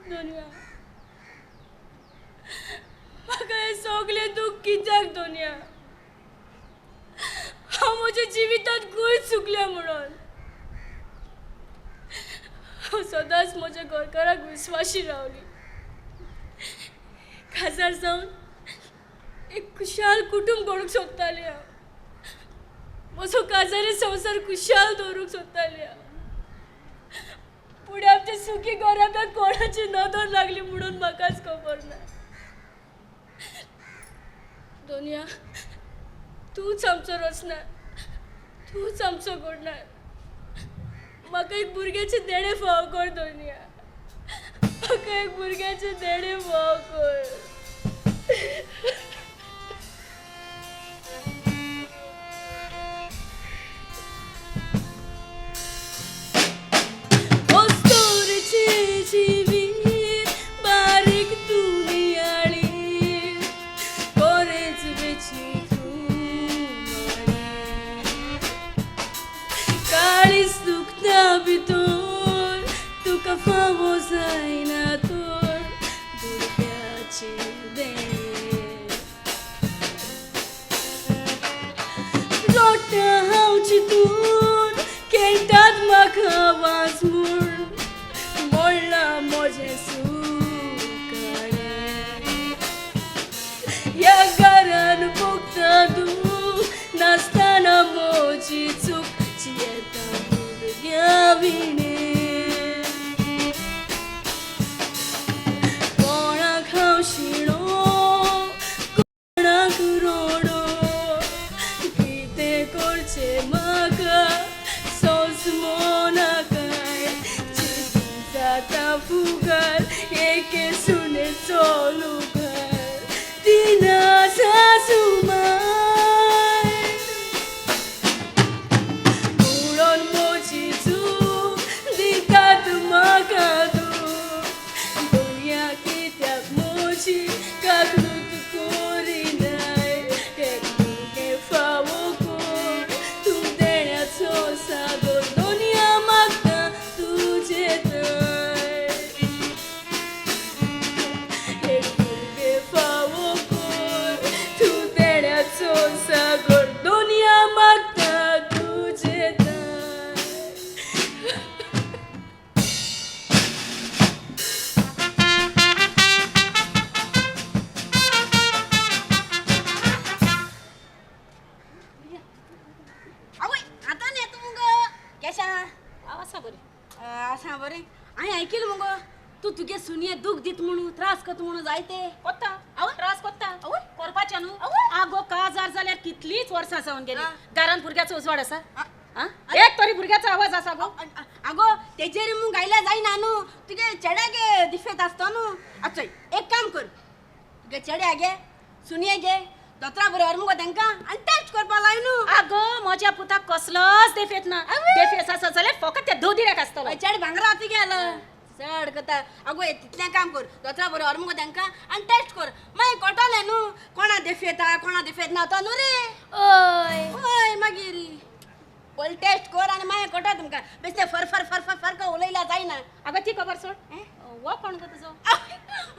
[SPEAKER 3] दोनया म्हाका हें सगळें दूख कित्याक दोनया? हांव म्हज्या जिवितांत खंय चुकलें म्हणून. हांव सदांच म्हज्या घरकाराक विस्वाशी रावली. काजार जावन एक खुशाल कुटूंब घडोवंक सोदतालें हांव. म्हजो काजारी संवसार खुशाल दवरूंक सोदतालें हांव. पूण आमच्या सुखी घराब्याक कोणाची नदर लागली म्हणून म्हाकाच खबर ना. दोनया तूंच आमचो रचणार, तूंच आमचो घडणार. म्हाका एक भुरग्याचें देणें फाव कर दोनया, म्हाका एक भुरग्याचें देणें फाव कर. जिवीत बारीक दुनियाळी कोरेच वेची काळीच दुखता भितर तुका फावो जायना तर भुरग्याचें देणें. रोडटा हांव चिंतून खेळटात म्हाका वाज म्हूण मोडला म्हजें सुकाणें. ह्या घरान भोगता दूख नासतना म्हजी चूक जियेता भुरग्यां विणें. कोणाक हांव शिणो कोणाक रोडो, कितें करचें म्हाका सोंसमो नाकाय. चिंतून जाता फुगार एके सुनेचो लुगार दिना सासुमाय. म्हणून म्हजी चूक दितात म्हाका दूख. दुनिया कित्याक म्हजी काकूत करिनाय. एक भुरगें फावो कर तूं देण्याचो सागोर. दुनिया मागता तुजें थंय. एक भुरगें फावो कर तूं देण्याचो सागोर. दुनिया मागता तुजें थंय. सांग बरें हांवें आयकिलें मुगो तूं तुगे सुनये दूख दित म्हणून त्रास करता म्हणून जायते
[SPEAKER 2] कोत्ता
[SPEAKER 3] आवय
[SPEAKER 2] त्रास कोत्ता
[SPEAKER 3] आवय
[SPEAKER 2] करपाचें न्हू
[SPEAKER 3] आवय.
[SPEAKER 2] आगो काजार जाल्यार कितलींच वर्सां जावन गेली
[SPEAKER 3] आ.
[SPEAKER 2] घरान भुरग्याचो उजवाड आसा
[SPEAKER 3] आ.
[SPEAKER 2] आ? एक तरी भुरग्याचो आवाज आसा गो
[SPEAKER 3] आगो तेजेर मू गायल्या जायना न्हू तुगे चेड्यागे दिफेत आसतो न्हू आचय एक काम कर तुगे चेड्या गे सुनये गे दोतरा बरोबर मुगो तांकां आनी टेस्ट करपा लाय न्हू
[SPEAKER 2] आगो म्हज्या पुताक कसलोच देफेत ना देफेस आसा जाल्यार फकत त्या दोदिऱ्याक आसतलो
[SPEAKER 3] चेड भांगरा तुगेलो चड करता आगो तितलें काम कर दोतरा बरोबर मुगो तांकां आनी टेस्ट कर मागीर कळटलें न्हू कोणा देफेता कोणा देफेत ना तो न्हू रे
[SPEAKER 5] हय
[SPEAKER 3] हय मागीर पयलीं टेस्ट कर आनी मागीर कळटा तुमकां बेश्टें फर फर फर फर फर उलयल्या जायना
[SPEAKER 2] आगो ती खबर सोड हो कोण गो तुजो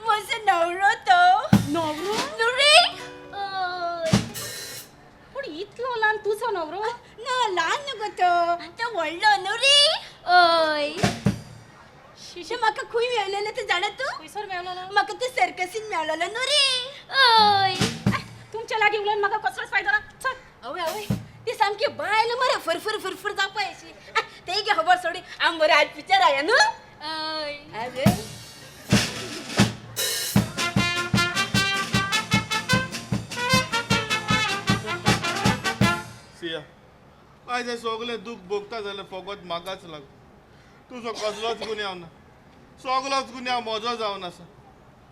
[SPEAKER 3] म्हजो न्हवरो तो
[SPEAKER 2] न्हवरो
[SPEAKER 3] न्हवरी
[SPEAKER 2] पूण इतलो ल्हान तुजो न्हवरो
[SPEAKER 3] ना ल्हान न्हू गो तो तो व्हडलो न्हवरी
[SPEAKER 5] हय
[SPEAKER 3] शिशे म्हाका खंय मेळलेलें तें जाणा तूं
[SPEAKER 2] खंयसर मेवलो
[SPEAKER 3] म्हाका ते सर्कसीन मेळलेलो न्हू रे
[SPEAKER 5] हय
[SPEAKER 2] तुमच्या लागीं उलोवन म्हाका कसलोच फायदो ना चल
[SPEAKER 3] आवय आवय ती सामकी बायल मरे फरफर फरफर जावपा अशी ते गे खबर सोडी आम बरें आज पिक्चर आया न्हू
[SPEAKER 5] हय
[SPEAKER 3] अरे
[SPEAKER 4] सिया आयज हें सगलें दूख भोगता जाल्यार फकत म्हाकाच लागून तुजो कसलोच गुन्यांव ना सगलोच गुन्यांव म्हजो जावन आसा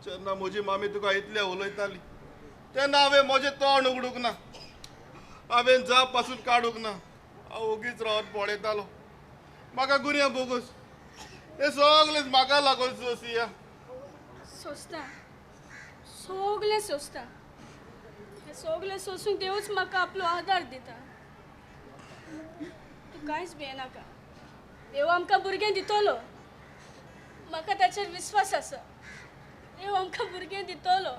[SPEAKER 4] जेन्ना म्हजी मामी तुका इतलें उलयताली तेन्ना हांवें म्हजें तोंड उगडूंक ना हांवें जाप पासून काडूंक ना हांव ओगीच रावन पळयतालो म्हाका गुन्यांव भोगोस हें सगलें म्हाका लागून सिया
[SPEAKER 3] सोंसता सगलें सोंसता हें सगलें सोंसूंक देवूच म्हाका आपलो आदार दिता तूं कांयच भियेनाका देव आमकां भुरगें दितलो म्हाका ताचेर विस्वास आसा देव आमकां भुरगें दितलो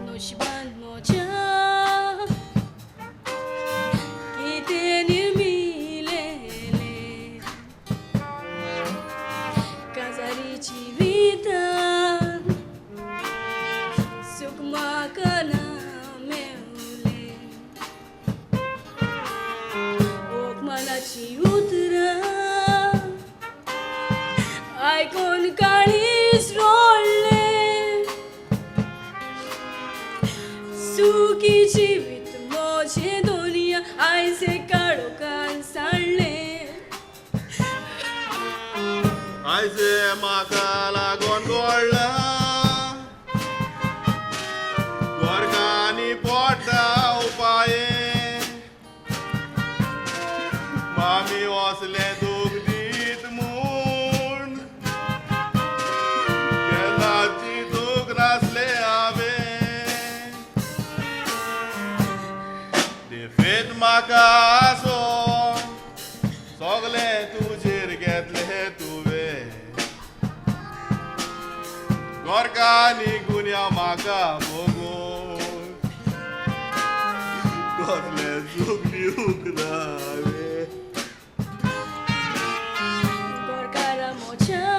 [SPEAKER 3] नशिबान म्हज्या कितें निर्मिलेलें काजारी जिवितान सूख म्हाका ना मेवलें ओकमनाचीं उतरां आयकून काळीज रडलें सुखी जिवीत म्हजें दुनिया आयज काळोखान सांडलें
[SPEAKER 4] आयज म्हाका लागून गोडला गोरकांनी पोटा उपाये मामी वसलें दूख दीत म्हूण केन्नाची दूख नासलें हांवें दिफेत म्हाका आसो सगलें तुजेर घेतलें तुवें गोरकांनी गुन्यांव म्हाका भोगून कसलें सूख दिवंक ना हांवें
[SPEAKER 3] गोरकारा म्हज्या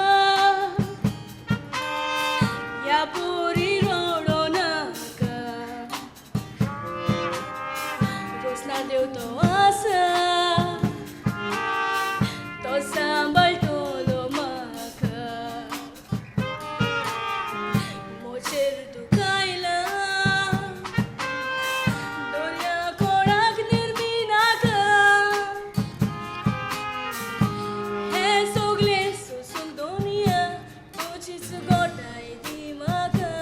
[SPEAKER 3] ह्या पोरी रडो नाका रोसना देव तो आसा तो सांबाळटलो म्हाका म्हजेर दुखायला दर्या कोणाक निर्मिनाका हे सगलें सोंसूंक दुनिया तुजीच गोठाय दी म्हाका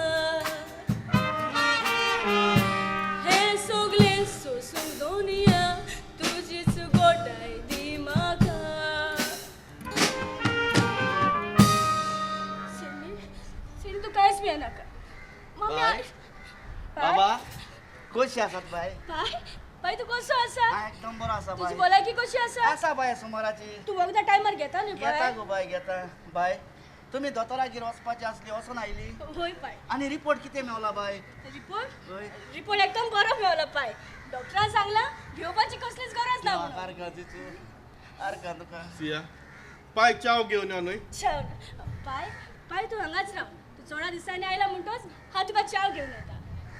[SPEAKER 3] हे सगलें सोंसूंक दुनिया तुजीच गोठाय दी म्हाका सिडनी सिडनी तूं कांयच भियेनाका मम्मी
[SPEAKER 1] बाय. बाबा कशी आसात बाय
[SPEAKER 3] बाय बाय तूं कसो आसा
[SPEAKER 1] हांव एकदम बरो आसा
[SPEAKER 3] तुजी
[SPEAKER 1] बाय
[SPEAKER 3] भलायकी कशी आसा
[SPEAKER 1] आसा बाय सुमाराची
[SPEAKER 3] तूं वखदां टायमार घेता न्ही
[SPEAKER 1] घेता
[SPEAKER 3] बाय
[SPEAKER 1] गो बाय घेता बाय तुमी दोतोरागेर वचपाची आसली वचून आयली?
[SPEAKER 3] वय पाय.
[SPEAKER 1] आनी रिपोर्ट कितें मेवला बाय?
[SPEAKER 3] रिपोर्ट?
[SPEAKER 1] हय.
[SPEAKER 3] रिपोर्ट एकदम बरो मेवला पाय. डॉक्टरान सांगला भिवपाची कसलीच गरज ना म्हणून.
[SPEAKER 1] आर्गां तिचू, आर्गां तुका.
[SPEAKER 4] सिया, पाय च्याव घेवन यो न्हय.
[SPEAKER 3] च्याव पाय, पाय तूं हांगाच राव. तूं चोडा दिसांनी आयला म्हणटोच हांव तुका च्याव घेवन येता.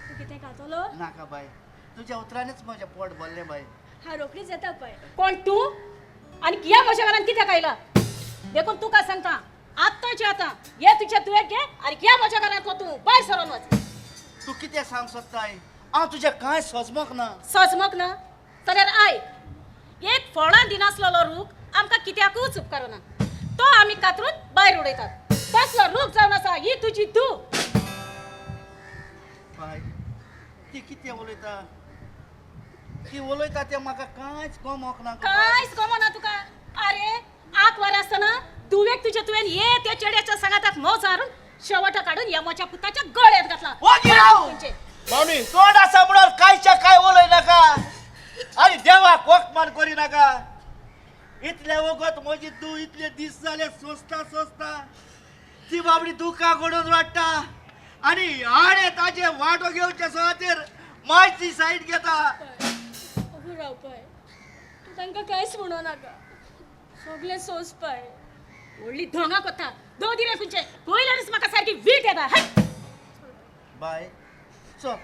[SPEAKER 3] तूं कितें खातलो?
[SPEAKER 1] नाका बाय, तुज्या उतरांनीच म्हजें पोट भरलें बाय.
[SPEAKER 3] हांव रोखडीच येता पाय.
[SPEAKER 2] कोण तूं आनी किया म्हज्या घरान कित्याक आयला? देखून तुका सांगता आत्ताचे आतां ये तुज्या तुवें घे आनी किया म्हज्या घरांतलो तूं भायर सरोन वच.
[SPEAKER 1] तूं कितें सांग सोदताय? हांव तुजें कांय सजमक ना.
[SPEAKER 2] सजमक ना जाल्यार आयक, एक फळां दिनासलेलो रूख आमकां कित्याकूच उपकारना, तो आमी कातरून भायर उडयतात. तसलो रूख जावन आसा ही तुजी धूव.
[SPEAKER 1] बाय, ती कितें उलयता, ती उलयता तें म्हाका कांयच गमोक ना.
[SPEAKER 2] कांयच गमना तुका? आरे आक वर आसतना धुवेक तुज्या तुवें ये त्या चेड्याच्या सांगाताक मोज हारून शेवटा काडून यमाच्या पुताच्या गळ्यात घातला.
[SPEAKER 1] ओगी राव.
[SPEAKER 4] मामी,
[SPEAKER 1] तोंड आसा म्हणून कांयच्या काय उलय नाका आनी देवाक वखमान करी नाका. इतले वगत म्हजी धूव इतले दीस जाले सोंसता सोंसता ती बाबडी दुकां घडोवन वाडटा आनी हाणें ताजे वांटो घेवचे खातीर मायची सायड घेता.
[SPEAKER 3] ओगो राव पाय, तूं तांकां कांयच म्हणो नाका, सगळें सोंस पाय.
[SPEAKER 2] व्हडली धोंगा कोता दो दिरे खंयचे पयल्यारच म्हाका सारकी वीट येता.
[SPEAKER 1] बाय चल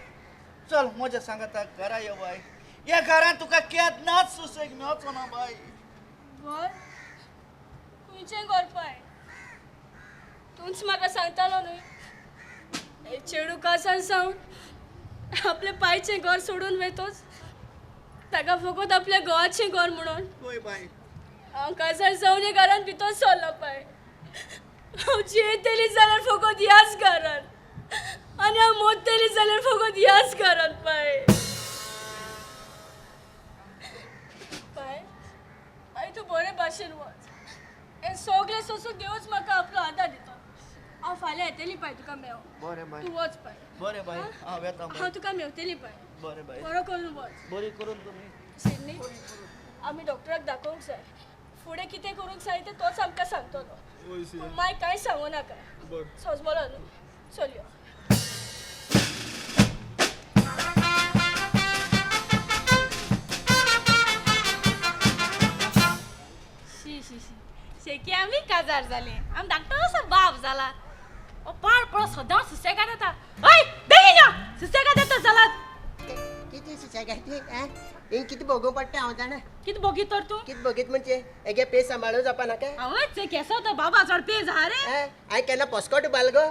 [SPEAKER 1] चल म्हज्या सांगाता घरा यो बाय. ह्या घरांत तुका केन्नाच सुसेग मेळचो ना बाय.
[SPEAKER 3] घर खंयचें घर पाय? तूंच म्हाका सांगतालो न्हय हे चेडूं कासान सावन आपल्या पायचें घर सोडून वेतोच ताका फकत आपल्या घोवाचें घर म्हणून.
[SPEAKER 1] हय बाय.
[SPEAKER 3] हांव काजार जावन ह्या घरान भितर सरलां पाय. हांव जियेतली जाल्यार फकत ह्याच घरान आनी हांव मोत्तली जाल्यार फकत ह्याच घरान पाय. पाय, पाय तूं बरे भाशेन वच. हें सगळें सोंसून देवूच म्हाका आपलो आदार दिता. हांव फाल्यां येतली पाय तुका मेव.
[SPEAKER 1] बरें बाय.
[SPEAKER 3] तूं वच पाय.
[SPEAKER 1] बरें बाय, हांव येता.
[SPEAKER 3] हांव तुका मेवतली पाय.
[SPEAKER 1] बरें बाय.
[SPEAKER 3] बरो करून वच.
[SPEAKER 1] बरी करून तुमी.
[SPEAKER 3] सिडनी, आमी डॉक्टराक दाखोवंक जाय. फुडें कितें करूंक जाय तें तोच आमकां सांगतलो. पूण माय कांय सांगू नाका. सजमलो न्हू? चल यो.
[SPEAKER 5] शी शी शी शेकी आमी काजार जाले, आम धाकटो असो बाप जाला. ओ पाड पळो सदां सुसेगाद येता. हय बेगीन यो, सुसेगाद येता जालात.
[SPEAKER 7] कितें सुसेगाद? हिंग कितें भोगूंक पडटा हांव जाणा.
[SPEAKER 5] कितें भोगीत तर तूं?
[SPEAKER 7] कितें भोगीत म्हणजे हेगे पेज सांबाळूं जावपा नाका?
[SPEAKER 5] आवय केसो तो बाबा चड पेज आहा रे.
[SPEAKER 7] हांवें केन्ना पॉस्कोट उबाल गो?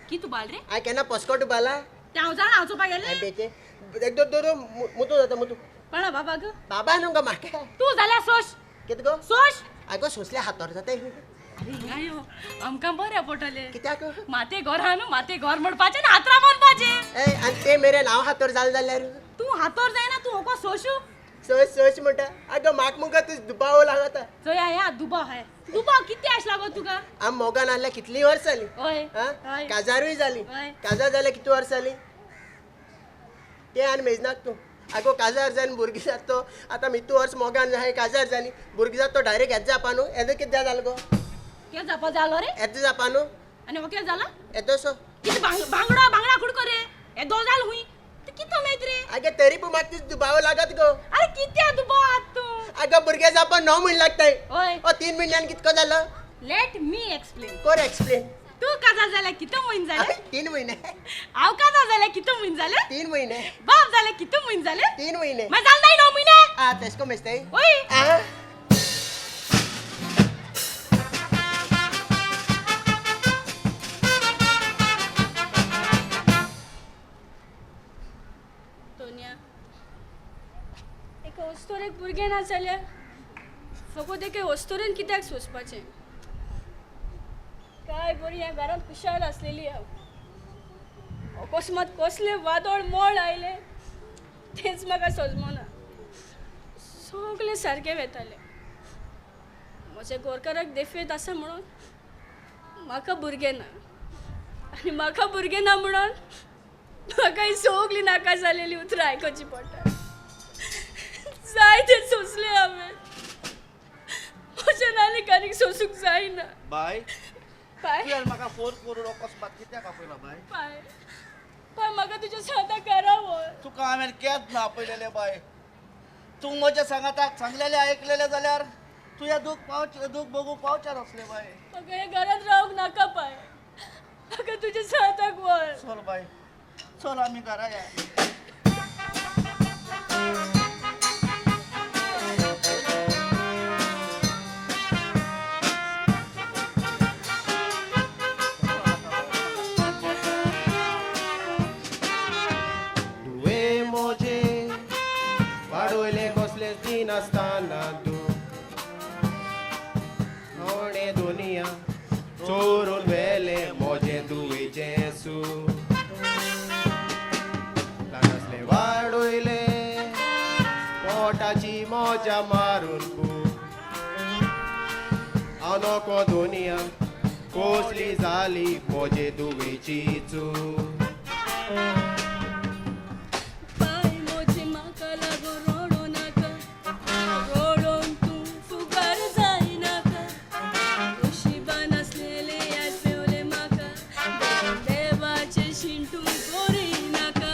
[SPEAKER 5] कितें उबाल रे?
[SPEAKER 7] हांवें केन्ना पॉस्कोट उबाला?
[SPEAKER 5] तें हांव जाणा, हांव चोवपाक गेल्लें.
[SPEAKER 7] एक दोन मुतू जाता मुतू.
[SPEAKER 5] कोणा बाबा गो?
[SPEAKER 7] बाबा न्हू गो म्हाका.
[SPEAKER 5] तूं जाल्यार सोश.
[SPEAKER 7] कितें गो?
[SPEAKER 5] सोश.
[SPEAKER 7] आगो सोंसल्या हातोर जाता.
[SPEAKER 5] अरे हिंगा यो, आमकां बरें पडटलें.
[SPEAKER 7] कित्याक?
[SPEAKER 5] माते घर आहा न्हू, माते घर म्हणपाचें आनी हातरां बांदपाचें.
[SPEAKER 7] ए आनी ते मेरेन हांव हातोर जालें जाल्यार?
[SPEAKER 5] तूं हातोर जायना, तूं ओको सोशू.
[SPEAKER 7] सोस सोस म्हणटा. आगो म्हाका मुगो तुज दुबाव लागता.
[SPEAKER 5] चोया ह्या दुबाव हाय. दुबाव कितें आसला गो तुका?
[SPEAKER 7] आम मोगान आहल्या कितलीं वर्सां जालीं.
[SPEAKER 5] हय.
[SPEAKER 7] काजारूय जाली. काजार जाल्यार कितली वर्सां जालीं तें आनी मेजनाक तूं. आगो काजार जावन भुरगीं जात तो आतां मितू वर्स मोगान आहाय काजार जालीं भुरगीं जात तो डायरेक्ट येद जावपा न्हू. येदो कितें जालो गो?
[SPEAKER 5] कितें जावपा जालो रे?
[SPEAKER 7] येदो जावपा न्हू.
[SPEAKER 5] आनी हो कितें जाला?
[SPEAKER 7] येदोसो.
[SPEAKER 5] कितें बांगडो बांगडा कुडको रे, येदो जाल हुंय तूं कितें उलयत रे?
[SPEAKER 7] आगे तरी पूण म्हाका तुजो दुबाव लागत गो.
[SPEAKER 5] आरे कितें दुबाव आत तूं?
[SPEAKER 7] आगो भुरगें जावपा 9 म्हयने लागताय.
[SPEAKER 5] हय.
[SPEAKER 7] ओ 3 म्हयन्यान कितको जालो?
[SPEAKER 5] Let me explain.
[SPEAKER 7] कर एक्सप्लेन.
[SPEAKER 5] तूं काजार जाल्यार कितले म्हयने जाले?
[SPEAKER 7] 3 म्हयने.
[SPEAKER 5] हांव काजार जाल्यार कितले म्हयने जाले?
[SPEAKER 7] 3 म्हयने.
[SPEAKER 5] बाप जाल्यार कितले म्हयने जाले?
[SPEAKER 7] 3 म्हयने.
[SPEAKER 5] मागीर जाले नाय 9 म्हयने?
[SPEAKER 7] आ तेश को मेजताय?
[SPEAKER 5] वय.
[SPEAKER 3] तोनिया, एका वस्तोरेक भुरगें ना जाल्यार फकत एके वस्तोरेन कित्याक सोंसपाचें? काय बरी ह्या घरांत खुशाल आसलेली हांव. अकस्मात कसलें वादळ मोड आयलें तेंच म्हाका सजमना. सगळें सारकें वेतालें. म्हज्या गोरकाराक देफेत आसा म्हणून म्हाका भुरगें ना आनी म्हाका भुरगें ना म्हणून म्हाका ही सगळीं नाका जालेलीं उतरां आयकुचीं पडटा. जायतें सोंसलें हांवें. म्हज्यान आनीक आनीक सोसूंक जायना.
[SPEAKER 1] बाय,
[SPEAKER 3] पाय,
[SPEAKER 1] तुवें म्हाका फोन करून अकस्मात कित्याक आपयला बाय?
[SPEAKER 3] पाय, पाय, म्हाका तुज्या सांगाता घरा व्हर.
[SPEAKER 1] तुका हांवें केन्ना आपयलेलें बाय? तूं म्हज्या सांगाताक सांगलेलें आयकलेलें जाल्यार तुवें दूख पावचें, दूख भोगूंक पावचें नासलें बाय.
[SPEAKER 3] म्हाका हे घरांत रावंक नाका पाय, म्हाका तुज्या सांगाताक व्हर.
[SPEAKER 1] चल बाय, चल आमी घरा या.
[SPEAKER 6] दुवे मोजे वाडोयले कसलेच दिनासतना तूं कोणे दुनिया चोरून व्हेले मोजे दुवेचें सूख. ल्हान आसले वाडोयले पोटाची मजा मारून पूत. हांव नको दुनिया कसली जाली मोजे दुवेची चूक.
[SPEAKER 3] पाय मोजे म्हाका लागो रोडो नाका, रोडोन तूं फुगार जायनाका. नशिबान आसलेले आयज मेवले म्हाका, देवाचे शिंटू करी नाका.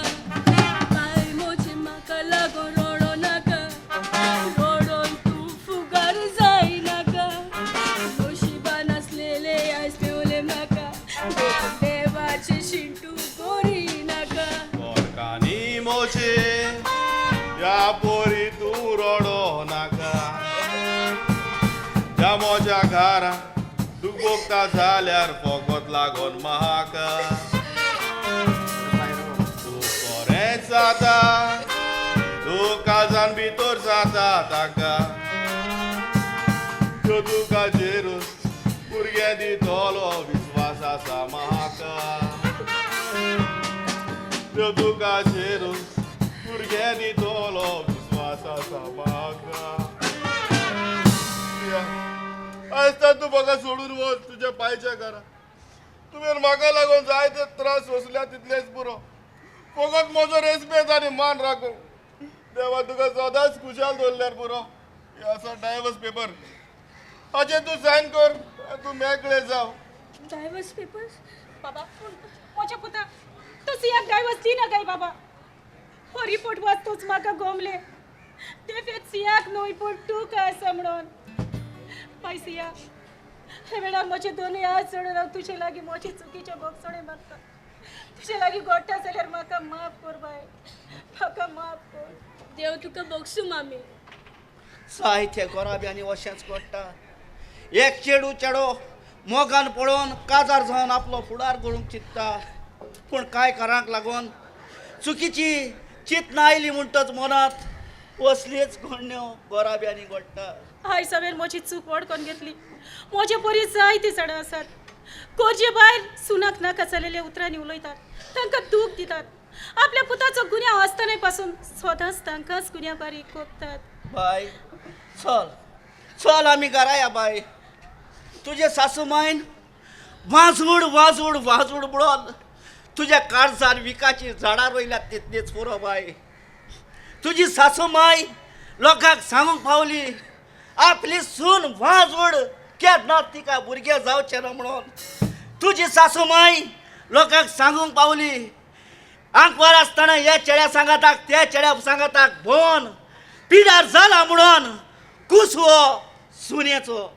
[SPEAKER 3] पाय मोजे म्हाका लागो रोडो नाका, रोडोन तूं फुगार जायनाका. नशिबान आसलेले आयज मेवले म्हाका, देवाचे शिंटू करी नाका.
[SPEAKER 4] बोरकानी मोचे ह्या पोरी तूं रडो नाका. ह्या म्हज्या घरा तूं भोगता जाल्यार फकत लागोन म्हाका. तूं बरेंच जाता, तूं काळजान भितर जाता ताका. त्यो तुका चेरूच भुरगें दितलो विस्वास आसा म्हाका. त्यो तुका चेरूच भुरगें दितलो विस्वास आसा म्हाका. आयज तर तूं म्हाका सोडून वच तुज्या पायच्या घरा. तुवें म्हाका लागून जायते त्रास सोंसल्या तितलेच पुरो. फकत म्हजो रेस्पेद आनी मान राखूं. देवा तुका सदांच खुशाल दवरल्यार पुरो. हे आसा डायवर्स पेपर, हाचेर तूं सायन कर, तूं मेकळें जाव.
[SPEAKER 3] Divorce papers?
[SPEAKER 2] बाबा, म्हज्या पुता, तूं सियाक डायवर्स दिना काय बाबा? हो रिपोर्ट वाचतोच म्हाका गोमले ते फेत सियाक न्हय पूण तुका आसा म्हणून. बाय सिया, हे वेळार म्हजे दोनूय हात सोडून हांव तुजे लागीं म्हजे चुकीचे भोगसणे मागता. तुजे लागीं गोडटा जाल्यार म्हाका माफ कर बाय, म्हाका माफ कर.
[SPEAKER 3] देव तुका बक्षू मामी.
[SPEAKER 1] जायते गोराब्यांनी अशेंच घडटा. एक चेडू चेडो मोगान पळोवन काजार जावन आपलो फुडार घडोवंक चिंत्ता, पूण कांय कारणाक लागून चुकीची चिंतना आयली म्हणटच मनांत असलीच घडण्यो गोराब्यांनी घडटा.
[SPEAKER 2] आयज हांवें म्हजी चूक वळखून घेतली. म्हजे परी जायतीं जाणां आसात गरजे भायर सुनाक नाका जालेल्या उतरांनी उलयतात, तांकां दूख दितात. आपल्या पुताचो गुन्यांव आसतना पासून स्वताच तांकांच गुन्यांवकारी कोपतात.
[SPEAKER 1] बाय चल, चल आमी घरा या बाय. तुजे सासू मायन वाजूड वाजूड वाजूड म्हणून तुज्या काळजार विकाची झाडां रोयल्यात तितलीच पुरो बाय. तुजी सासू माय लोकांक सांगूंक पावली आपली सून वाजूड केन्ना तिका भुरगें जावचें ना म्हणून. तुजी सासू माय लोकांक सांगूंक पावली आंकवार आसतना ह्या चेड्या सांगाताक त्या चेड्या सांगाताक भोंवन पिडार जाला म्हणून कुस हो सुनेचो.